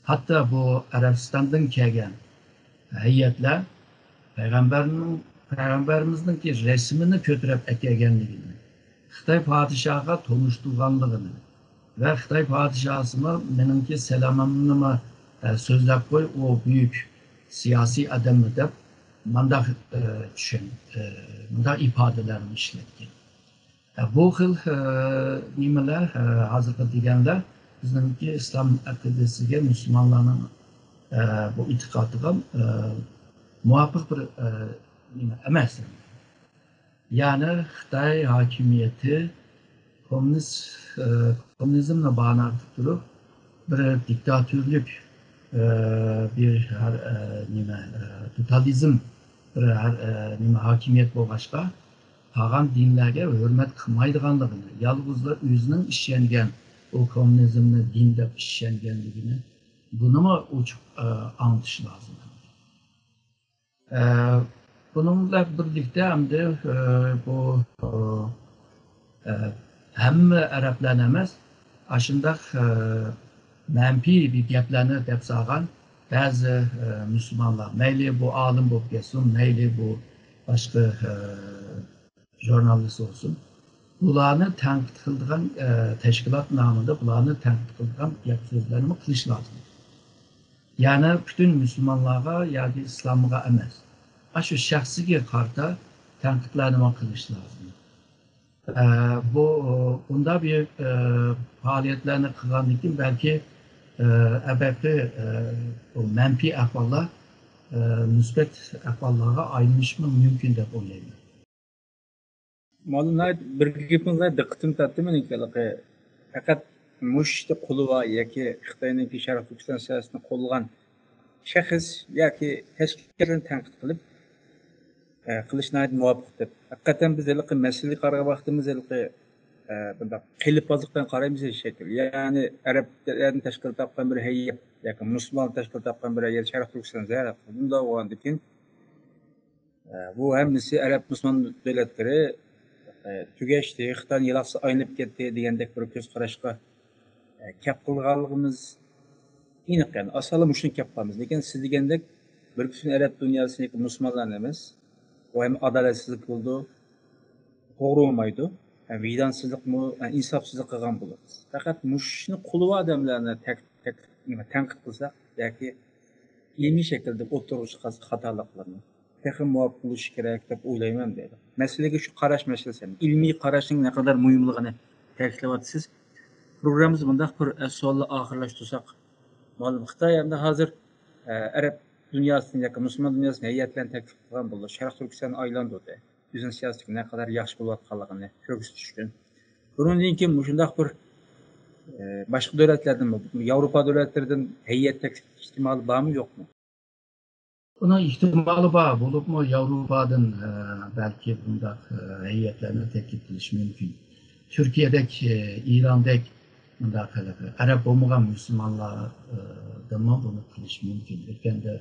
ھەتتا بۇ ئەرەبىستاندىن كەلگەن ھەيئەتلەر پەيغەمبەرنىڭ، پەيغەمبەرىمىزنىڭكى رەسىمىنى كۆتۈرۈپ ئەكەلگەنلىكىنى، خىتاي پادىشاھىغا تونۇشتۇرغانلىقىنى ۋە خىتاي پادىشاھىمۇ مېنىڭكى سالىمىمنىمۇ، ئە، سۆزلەپ قوي، ئۇ بۈيۈك سىياسىي ئادەممۇ دەپ مانداق، ئە، چۈشەن-، ئە، مۇنداق ئىپادىلەرنى ئىشلەتكەن. ئە، بۇ خىل، ئە، نېمىلەر، ئە، ھازىرقى دېگەنلەر بىزنىڭكى ئىسلام ئەقىدىسىگە، مۇسۇلمانلارنىڭ، ئە، بۇ ئېتىقادىغا، ئە، مۇۋاپىق بىر، ئە، نېمە ئەمەس. يەنى خىتاي ھاكىمىيىتى كوممۇنىست، ئە، كوممۇنىزمنى بانا قىلىپ تۇرۇپ، بىر دىكتاتورلۇق، ئە، بىر ھەر، ئە، نېمە، ئە، توتالىزم بىر ھەر، ئە، نېمە ھاكىمىيەت بولغاچقا، قالغان دىنلەرگە ھۆرمەت قىلمايدىغانلىقىنى، يالغۇزلا ئۆزىنىڭ ئىشەنگەن ئۇ كوممۇنىزمنى دىن دەپ ئىشەنگەنلىكىنى، بۇنىمۇ ئوچۇق، ئە، ئاڭلىتىش لازىم. ئە، بۇنىڭ بىلەن بىرلىكتە ئەمدى، ئە، بۇ، ئە، ھەممە ئەرەبلەرنى ئەمەس، ئاشۇنداق، ئە، مەنپىي بىر گەپلەرنى دەپ سالغان بەزى، ئە، مۇسۇلمانلار، مەيلى بۇ ئالىم بولۇپ كەتسۇن، مەيلى بۇ باشقا، ئە، ژۇرنالىست بولسۇن، بۇلارنى تەنقىد قىلىدىغان، ئە، تەشكىلات نامىدا بۇلارنى تەنقىد قىلىدىغان گەپ سۆزلەرنىمۇ قىلىش لازىم. يەنى پۈتۈن مۇسۇلمانلارغا ياكى ئىسلامغا ئەمەس، ئاشۇ شەخسىگە قارىتا تەنقىدلەرنىمۇ قىلىش لازىم. ئە، بۇ، ئۇنداق بىر، ئە، پائالىيەتلەرنى قىلغاندىن كېيىن بەلكى، ئە، ئەبەقى، ئە، بۇ مەنپىي ئەھۋاللار، ئە، مۇسبەت ئەھۋاللارغا ئايلىنىشىمۇ مۇمكىن دەپ ئويلايمەن. موللا ناھايىتى بىر گېپىڭىزگە دىققىتىمنى تارتتى مېنىڭكى ھېلىقى. پەقەت مۇشۇ ئىشتا قولى بار ياكى خىتاينىڭكى شەرقىي تۈركىستان سىياسىتىنى قوللىغان شەخس ياكى تەشكىلاتلارنى تەنقىد قىلىپ، ئە، قىلىش ناھايىتى مۇۋاپىق دەپ. ھەقىقەتەن بىز ھېلىقى مەسىلىگە قارىغان ۋاقتىمىز ھېلىقى، ئە، بۇنداق قېلىپبازلىقتىن قارايمىز شەكىل. يەنى ئەرەبلەرنى تەشكىل تاپقان بىر ھەيئەت ياكى مۇسۇلمان تەشكىل تاپقان بىر ھەيئەت شەرقىي تۈركىستان زىيارەت قىلدى. بۇنداق بولغاندىكىن، ئە، بۇ ھەممىسى ئەرەب مۇسۇلمان دۆلەتلىرى، ئە، تۈگەشتى، خىتاينىڭ يالاقسىز ئايلىنىپ كەتتى دېگەندەك بىر كۆز قاراشقا، ئە، كەپ قىلغانلىقىمىز ئېنىق. يەنى ئاسانلا مۇشۇنى كەپ قالىمىز. لېكىن سىز دېگەندەك بىر پۈتۈن ئەرەب دۇنياسىنىڭ مۇسۇلمانلارنى ئەمەس، بۇ ھەم ئادالەتسىزلىك بولىدۇ، توغرا بولمايدۇ. ھەم ۋىجدانسىزلىقمۇ، ھەم ئىنساپسىزلىق قىلغان بولىمىز. پەقەت مۇشۇنى قولى بار ئادەملەرنى تەك-، تەك-، نېمە، تەنقىد قىلساق ياكى ئىلمىي شەكىلدە ئوتتۇرىغا چىقارساق خاتالىقلارنى، تېخىمۇ مۇۋاپىق بولۇشى كېرەك دەپ ئويلايمەن دەيدۇ. مەسىلىگە شۇ قاراش مەسىلىسى، ئىلمىي قاراشنىڭ نەقەدەر مۇھىملىقىنى تەكىتلەۋاتىسىز. پروگراممىمىزنى مۇنداق بىر سوئال بىلەن ئاخىرلاشتۇرساق، مۇئەللىم، خىتاي ئەمدى ھازىر، ئە، ئەرەب دۇنياسىنى ياكى مۇسۇلمان دۇنياسىنى ھەيئەتلەرنى تەكلىپ قىلغان بولدى. شەرق تۈركىستاننى ئايلاندۇردى. ئۆزىنىڭ سىياسىتىدىكى نەقەدەر ياخشى بولۇۋاتقانلىقىنى كۆرسىتىش ئۈچۈن. بۇنىڭدىن كېيىن مۇشۇنداق بىر، ئە، باشقا دۆلەتلەردىنمۇ، ياۋروپا دۆلەتلىرىدىن ھەيئەت تەكلىپ ئېھتىمالى بارمۇ، يوقمۇ؟ بۇنىڭ ئېھتىمالى بار، بولۇپمۇ ياۋروپادىن، ئە، بەلكى بۇنداق، ئە، ھەيئەتلەرنى تەكلىپ قىلىش مۇمكىن. تۈركىيەدەك، ئە، ئىراندەك بۇنداق ھېلىقى ئەرەب بولمىغان مۇسۇلمانلاردىنمۇ بۇنى قىلىش مۇمكىن. ئۆتكەندە،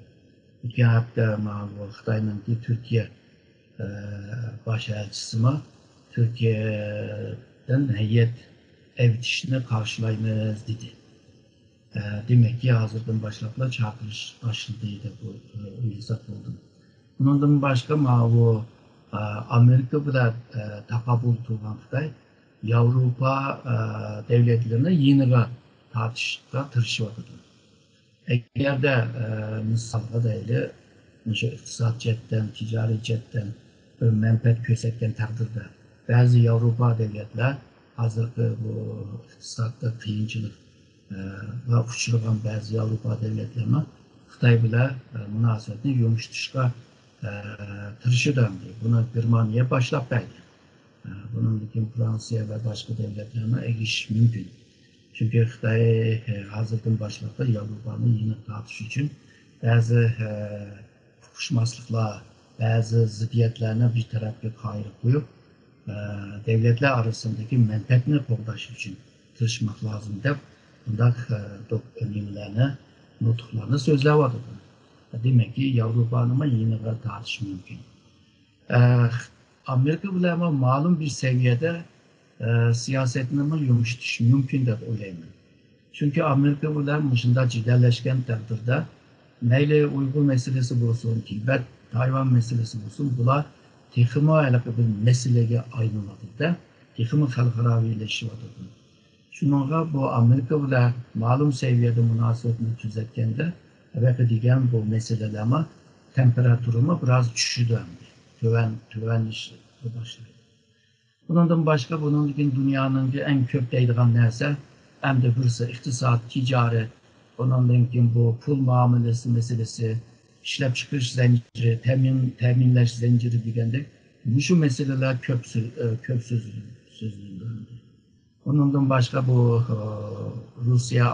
ئۆتكەن ھەپتە ماۋۇ خىتاينىڭكى تۈركىيە، ئە، باش ئەلچىسىمۇ تۈركىيەدىن ھەيئەت ئەۋېتىشنى قارشىلايمىز دېدى. ئە، دېمەككى، ھازىردىن باشلاپلا چاقىرىش باشلىدى دەپ ئو-، ئويلىساق بولىدۇ. ئۇنىڭدىن باشقا، ماۋۇ، ئە، ئامېرىكا بىلەن، ئە، تاقابىل تۇرغان خىتاي ياۋروپا، ئە، دۆلەتلىرىنى يېنىغا تارتىشقا تىرىشىۋاتىدۇ. ئەگەردە، ئە، مىسالغا دەيلى، مۇشۇ ئىقتىساد جەھەتتىن، تىجارىي جەھەتتىن بىر مەنپەئەت كۆرسەتكەن تەقدىردە، بەزى ياۋروپا دۆلەتلەر ھازىرقى بۇ ئىقتىسادتا قىيىنچىلىق، ئە، ۋە ئۇچرىغان بەزى ياۋروپا دۆلەتلىرىنىڭ خىتاي بىلەن، ئە، مۇناسىۋەتنى يۇمشىتىشقا، ئە، تىرىشىدۇ ئەمدى. بۇنى گېرمانىيە باشلاپ بەردى. ئە، بۇنىڭدىن كېيىن فرانسىيە ۋە باشقا دۆلەتلەرمۇ ئەگىشىشى مۇمكىن. چۈنكى خىتاي، ئە، ھازىردىن باشلاپلا ياۋروپانى يېنىغا تارتىش ئۈچۈن بەزى، ئە، ئۇقۇشماسلىقلار، بەزى زىددىيەتلەرنى بىر تەرەپكە قايرىپ قويۇپ، ئە، دۆلەتلەر ئارىسىدىكى مەنپەئەتنى قوغداش ئۈچۈن تىرىشماق لازىم دەپ، بۇنداق، ئە، دوك-، نېمىلەرنى، نۇتۇقلارنى سۆزلەۋاتىدۇ. دېمەككى، ياۋروپانىمۇ يېنىغا تارتىشى مۇمكىن. ئە، ئامېرىكا بىلەنمۇ مەلۇم بىر سەۋىيەدە، ئە، سىياسەتنىمۇ يۇمشىتىش مۇمكىن دەپ ئويلايمەن. چۈنكى ئامېرىكا بىلەن مۇشۇنداق جېدەللەشكەن تەقدىردە، مەيلى ئۇيغۇر مەسىلىسى بولسۇن، تىبەت، تايۋان مەسىلىسى بولسۇن، بۇلار تېخىمۇ ھېلىقى بىر مەسىلىگە ئايلىنىۋاتىدۇ، تېخىمۇ خەلقئاراۋىلىشىۋاتىدۇ. شۇنىڭغا بۇ ئامېرىكا بىلەن مەلۇم سەۋىيەدە مۇناسىۋەتنى تۈزەتكەندە، ھېلىقى دېگەن بۇ مەسىلىلەرمۇ، تېمپېراتۇرىمۇ بىراز چۈشىدۇ ئەمدى. تۆۋەن، تۆۋەنلىشىشكە باشلايدۇ. بۇنىڭدىن باشقا، بۇنىڭدىن كېيىن دۇنيانىڭكى ئەڭ كۆپ دەيدىغان نەرسە، ئەمدى بىرسى ئىقتىساد، تىجارەت، ئۇنىڭدىن كېيىن بۇ پۇل مۇئامىلىسى مەسىلىسى، ئىشلەپچىقىرىش زەنجىرى، تەمىن-، تەمىنلەش زەنجىرى دېگەندەك مۇشۇ مەسىلىلەر كۆپ سۆ-، ئە، كۆپ سۆزلىنىدۇ. ئۇنىڭدىن باشقا بۇ، ئە، روسىيە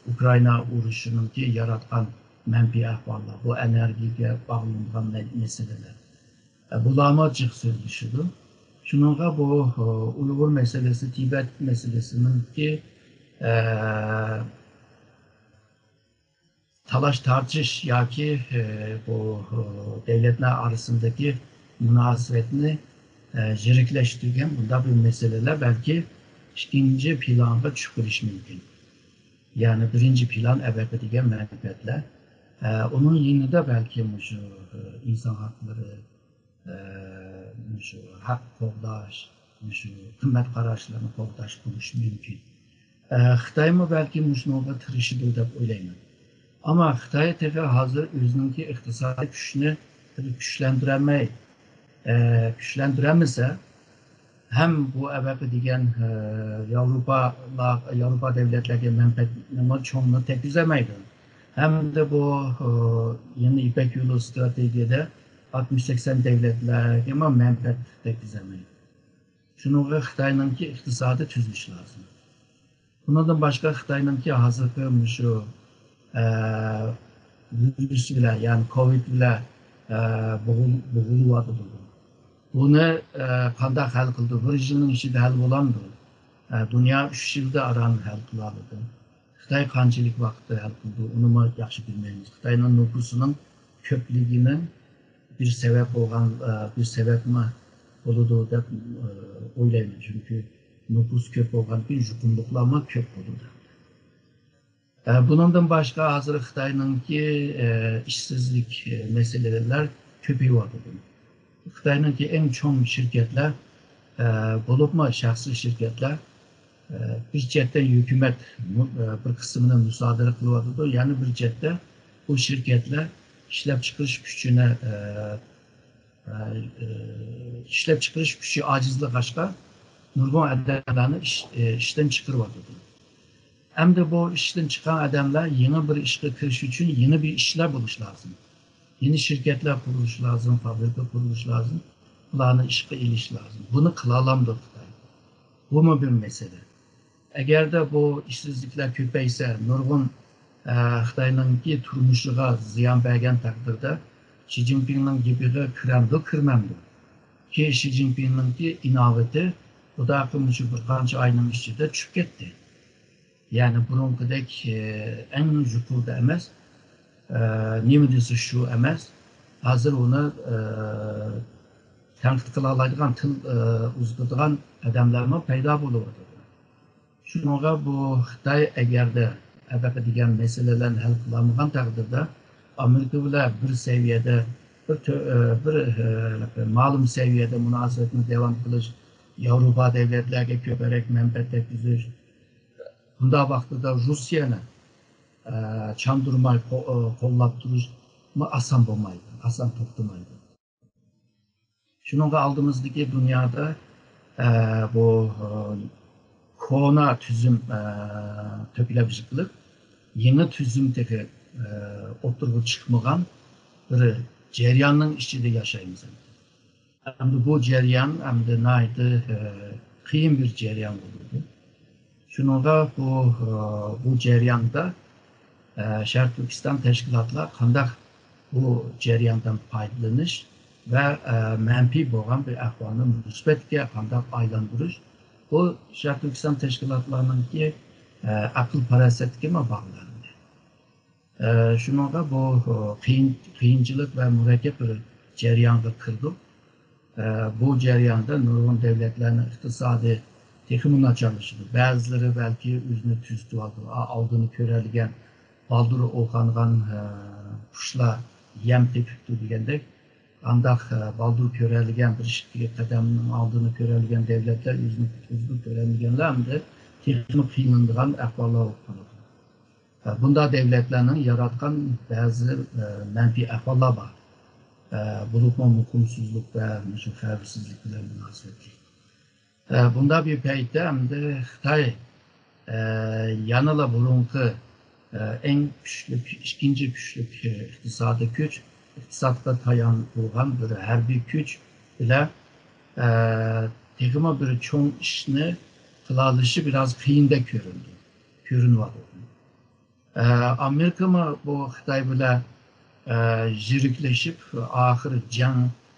ئۇكرائىنا ئۇرۇشىنىڭكى ياراتقان مەنپىي ئەھۋاللار، بۇ ئېنېرگىيەگە باغلىنىدىغان مە-، مەسىلىلەر. ئە، بۇلارمۇ جىق سۆزلىشىدۇ. شۇنىڭغا بۇ، ئۇيغۇر مەسىلىسى، تىبەت مەسىلىسىنىڭكى، ئە، تالاش تارتىش ياكى، ئە، بۇ، ئە، دۆلەتلەر ئارىسىدىكى مۇناسىۋەتنى، ئە، يىرىكلەشتۈرگەن بۇنداق بىر مەسىلىلەر بەلكى ئىككىنچى پىلانغا چۈشۈپ قېلىشى مۇمكىن. يەنى بىرىنچى پىلان ئەۋەتىدىغان مەنپەئەتلەر. ئە، ئۇنىڭ يېنىدا بەلكى مۇشۇ، ئە، ئىنسان ھەقلىرى، ئە، مۇشۇ ھەق قوغداش، مۇشۇ قىممەت قاراشلىرىنى قوغداش بولۇشى مۇمكىن. ئە، خىتايمۇ بەلكى مۇشۇنىڭغا تىرىشىدۇ دەپ ئويلايمەن. ئەمما خىتاي تېخى ھازىر ئۆزىنىڭكى ئىقتىسادىي كۈچىنى تېخى كۈچلەندۈرەلمەي، ئە، كۈچلەندۈرەلمىسە، ھەم بۇ ئەۋەقە دېگەن، ئە، ياۋروپا، ياۋروپا دۆلەتلەرگە مەنپەئەتنىمۇ چوڭىنى تەگكۈزەلمەيدۇ. ھەمدە بۇ، ئە، يېڭى يىپەك يولى ئىستراتېگىيەدە ئاتمىش سەكسەن دۆلەتلەرگىمۇ مەنپەئەت تەگكۈزەلمەيدۇ. شۇنىڭغا خىتاينىڭكى ئىقتىسادى تۈزۈلۈشى لازىم. بۇنىڭدىن باشقا خىتاينىڭكى ھازىرقى مۇشۇ، ئە، ۋىرۇس بىلەن، يەنى كوۋىد بىلەن، ئە، بوغۇل-، بوغۇلۇۋاتىدۇ. بۇنى، ئە، قانداق ھەل قىلىدۇ؟ بىر يىلنىڭ ئىچىدە ھەل بولامدۇ؟ ئە، دۇنيا ئۈچ يىلدا ئاران ھەل قىلالىدۇ. خىتاي قانچىلىك ۋاقىتتا ھەل قىلىدۇ؟ ئۇنىمۇ ياخشى بىلمەيمىز. خىتاينىڭ نوپۇسىنىڭ كۆپلۈكىنىڭ بىر سەۋەب بولغان، بىر سەۋەبمۇ بولىدۇ دەپ ئويلايمەن. چۈنكى نوپۇس كۆپ بولغاندىكىن يۇقۇملۇقلارمۇ كۆپ بولىدۇ. بۇنىڭدىن باشقا ھازىر خىتاينىڭكى ئىشسىزلىك مەسىلىلەر كۆپىيىۋاتىدۇ. خىتاينىڭكى ئەڭ چوڭ شىركەتلەر، بولۇپمۇ شەخسىي شىركەتلەر، بىر چەتتە ھۆكۈمەت بىر قىسمىنى مۇسادىرە قىلىۋاتىدۇ، يەنە بىر چەتتە بۇ شىركەتلەر ئىشلەپچىقىرىش كۈچىنى، ئىشلەپچىقىرىش كۈچى ئاجىزلىغاچقا، نۇرغۇن ئادەملەرنى ئىش، ئىشتىن چىقىرىۋاتىدۇ. ئەمدى بۇ ئىشتىن چىققان ئادەملەر يېڭى بىر ئىشقا كىرىش ئۈچۈن يېڭى بىر ئىشلار بولۇشى لازىم. يېڭى شىركەتلەر قۇرۇلۇشى لازىم، فابرىكا قۇرۇلۇشى لازىم، بۇلارنى ئىشقا ئېلىش لازىم. بۇنى قىلالامدۇ خىتاي؟ بۇمۇ بىر مەسىلە. ئەگەردە بۇ ئىشسىزلىكلەر كۆپەيسە، نۇرغۇن، ئە، خىتاينىڭكى تۇرمۇشىغا زىيان بەرگەن تەقدىردە، شى جىنپىڭنىڭ گېپىگە كىرەمدۇ، كىرمەمدۇ؟ كى شى جىنپىڭنىڭكى ئىناۋىتى خۇداقى مۇشۇ بىر قانچە ئاينىڭ ئىچىدە چۈشۈپ كەتتى. يەنى بۇرۇنقىدەك، ئە، ئەڭ يۇقىرىدا ئەمەس، ئە، نېمە دېسە شۇ ئەمەس. ھازىر ئۇنى، ئە، تەنقىد قىلالايدىغان، تىل، ئە، ئۇزىتىدىغان ئادەملەرمۇ پەيدا بولۇۋاتىدۇ. شۇنىڭغا بۇ خىتاي ئەگەردە ھېلىقى دېگەن مەسىلىلەرنى ھەل قىلالمىغان تەقدىردە، ئامېرىكا بىلەن بىر سەۋىيەدە، بىر تۆ-، ئە، بىر، ئە، مەلۇم سەۋىيەدە مۇناسىۋەتنى داۋام قىلىش، ياۋروپا دۆلەتلەرگە كۆپرەك مەنپەئەت يەتكۈزۈش، بۇنداق ۋاقتىدا روسىيەنى، ئە، چاندۇرماي قو-، ئە، قوللاپ تۇرۇشمۇ ئاسان بولمايدۇ، ئاسان توختىمايدۇ. شۇنىڭغا ئالدىمىزدىكى دۇنيادا، ئە، بۇ، ئە، كونا تۈزۈم، ئە، تۆكلەپ يىقىلىپ، يېڭى تۈزۈم تېخى، ئە، ئوتتۇرىغا چىقمىغان بىر جەرياننىڭ ئىچىدە ياشايمىز. ئەمدى بۇ جەريان ئەمدى ناھايىتى، ئە، قىيىن بىر جەريان بولىدۇ. شۇنىڭغا بۇ، بۇ جەرياندا، ئە، شەرقىي تۈركىستان تەشكىلاتلار قانداق بۇ جەرياندىن پايدىلىنىش ۋە، ئە، مەنپىي بولغان بىر ئەھۋالنى مۇسبەتكە قانداق ئايلاندۇرۇش، بۇ شەرقىي تۈركىستان تەشكىلاتلارنىڭكى، ئە، ئەقىل پاراسەتكىمۇ باغلىنىدۇ. ئە، شۇنىڭغا بۇ، ئۇ، قىيىن، قىيىنچىلىق ۋە مۇرەككەپ بىر جەريانغا كىردۇق. ئە، بۇ جەرياندا نۇرغۇن دۆلەتلەرنىڭ ئىقتىسادى تېخىمۇ ناچارلىشىدۇ. بەزىلىرى بەلكى ئۆزىنى تۈزىتىۋالىدۇ. ئا، ئالدىنى كۆرەلىگەن، بالدۇرى ئويغانغان، ئە، قۇشلار يەم تېپىپتۇ دېگەندەك، ئانداق، ئە، بالدۇر كۆرەلىگەن، بىر ئىككى قەدەمنىڭ ئالدىنى كۆرەلىگەن دۆلەتلەر ئۆزىنى قۇتقۇزىدۇ، كۆرەلمىگەنلەر ئەمدى تېخىمۇ قىينىلىدىغان ئەھۋاللار بولۇپ قالىدۇ. ئە، بۇنداق دۆلەتلەرنىڭ ياراتقان بەزى، ئە، مەنپىي ئەھۋاللار بار. ئە، بولۇپمۇ مۇقىمسىزلىق ۋە مۇشۇ خەۋپسىزلىك بىلەن مۇناسىۋەتلىك. ئە، بۇنداق بىر پەيتتە ئەمدى خىتاي، ئە، يەنىلا بۇرۇنقى، ئە، ئەڭ كۈچلۈك، ئىككىنچى كۈچلۈك، ئە، ئىقتىسادىي كۈچ، ئىقتىسادقا تايانغان بىر ھەربىي كۈچ بىلەن، ئە، تېخىمۇ بىر چوڭ ئىشنى قىلالىشى بىراز قىيىندەك كۆرۈندى، كۆرۈنۈۋاتىدۇ. ئە، ئامېرىكىمۇ بۇ خىتاي بىلەن، ئە، يىرىكلىشىپ، ئاخىرى جەڭ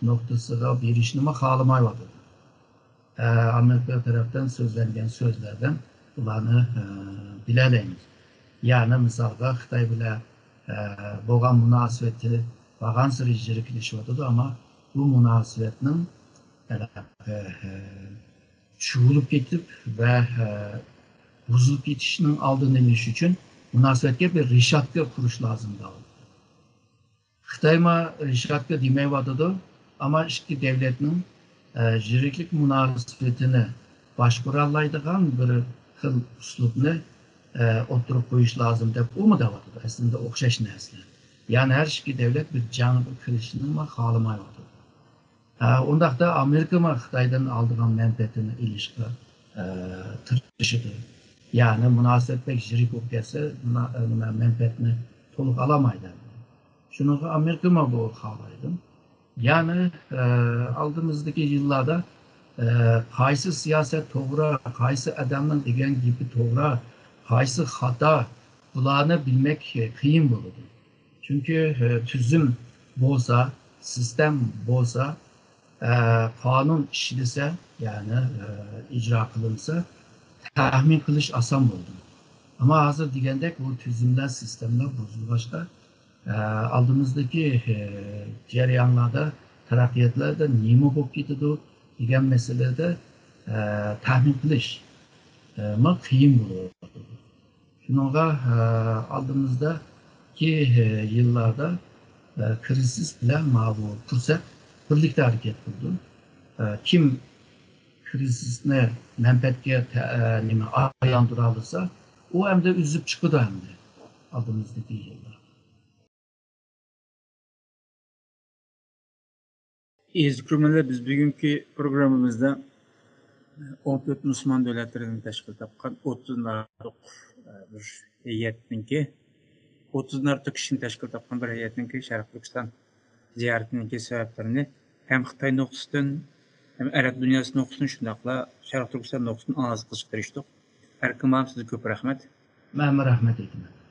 نۇقتىسىغا بېرىشنىمۇ خالىمايۋاتىدۇ. ئە، ئامېرىكا تەرەپتىن سۆزلەنگەن سۆزلەردىن بۇلارنى، ئە، بىلەلەيمىز. يەنى مىسالغا خىتاي بىلەن، ئە، بولغان مۇناسىۋىتى بارغانسېرى يىرىكلىشىۋاتىدۇ، ئەمما بۇ مۇناسىۋەتنىڭ، ئە، ئە، چۇۋۇلۇپ كېتىپ ۋە، ئە، بۇزۇلۇپ كېتىشىنىڭ ئالدىنى ئېلىش ئۈچۈن مۇناسىۋەتكە بىر رېشاتكا قۇرۇش لازىم دەۋاتىدۇ. خىتايمۇ رېشاتكا دېمەيۋاتىدۇ، ئەمما ئىككى دۆلەتنىڭ، ئە، يىرىكلىك مۇناسىۋىتىنى باشقۇرالايدىغان بىر خىل ئۇسلۇبنى، ئە، ئوتتۇرىغا قويۇش لازىم دەپ ئۇمۇ دەۋاتىدۇ. ئەسلىدە ئوخشاش نەرسىلەر. يەنى ھەر ئىككى دۆلەت بىر جەڭگە كىرىشىنىمۇ خالىمايۋاتىدۇ. ھە، ئۇنداقتا ئامېرىكىمۇ خىتايدىن ئالىدىغان مەنپەئەتىنى ئېلىشقا، ئە، تىرىشىدۇ. يەنى مۇناسىۋەت بەك يىرىك بولۇپ كەتسە، مۇنا-، نېمە، مەنپەئەتنى تولۇق ئالالمايدۇ. شۇنىڭغا ئامېرىكىمۇ بۇ خالايدۇ. يەنى، ئە، ئالدىمىزدىكى يىللاردا، ئە، قايسى سىياسەت توغرا، قايسى ئادەمنىڭ دېگەن گېپى توغرا، قايسى خاتا، بۇلارنى بىلمەك قىيىن بولىدۇ. چۈنكى، ئە، تۈزۈم بولسا، سىستېم بولسا، ئە، قانۇن ئىشلىسە، يەنى، ئە، ئىجرا قىلىنسا، تەخمىن قىلىش ئاسان بولىدۇ. ئەمما ھازىر دېگەندەك بۇ تۈزۈملەر، سىستېمىلار بۇزۇلغاچقا، ئە، ئالدىمىزدىكى، ئە، جەريانلاردا، تەرەققىياتلاردا نېمە بولۇپ كېتىدۇ دېگەن مەسىلىدە، ئە، تەخمىن قىلىش، ئە، ما قىيىن بولۇۋاتىدۇ. شۇنىڭغا، ئە، ئالدىمىزدىكى، ئە، يىللاردا، ئە، كىرىزىس بىلەن ماۋۇ پۇرسەت بىرلىكتە ھەرىكەت قىلىدۇ. ئە، كىم كىرىزىسنى مەنپەئەتكە تە-، ئە، نېمە، ئايلاندۇرالىسا، ئۇ ئەمدى ئۈزۈپ چىقىدۇ ئەمدى ئالدىمىزدىكى يىلدا. ئەزىز كۆرۈرمەنلەر، بىز بۈگۈنكى پروگراممىمىزدا ئون تۆت مۇسۇلمان دۆلەتلىرىدىن تەشكىل تاپقان ئوتتۇزدىن ئارتۇق، ئە، بىر ھەيئەتنىڭكى، ئوتتۇزدىن ئارتۇق كىشىنى تەشكىل تاپقان بىر ھەيئەتنىڭكى شەرقىي تۈركىستان زىيارىتىنىڭكى سەۋەبلىرىنى ھەم خىتاي نۇقتىسىدىن، ھەم ئەرەب دۇنياسى نۇقتىسىدىن، شۇنداقلا شەرقىي تۈركىستان نۇقتىسىدىن ئانالىز قىلىشقا تىرىشتۇق. ئەركىن مۇئەللىم، سىزگە كۆپ رەھمەت. مەنمۇ رەھمەت ئېيتىمەن.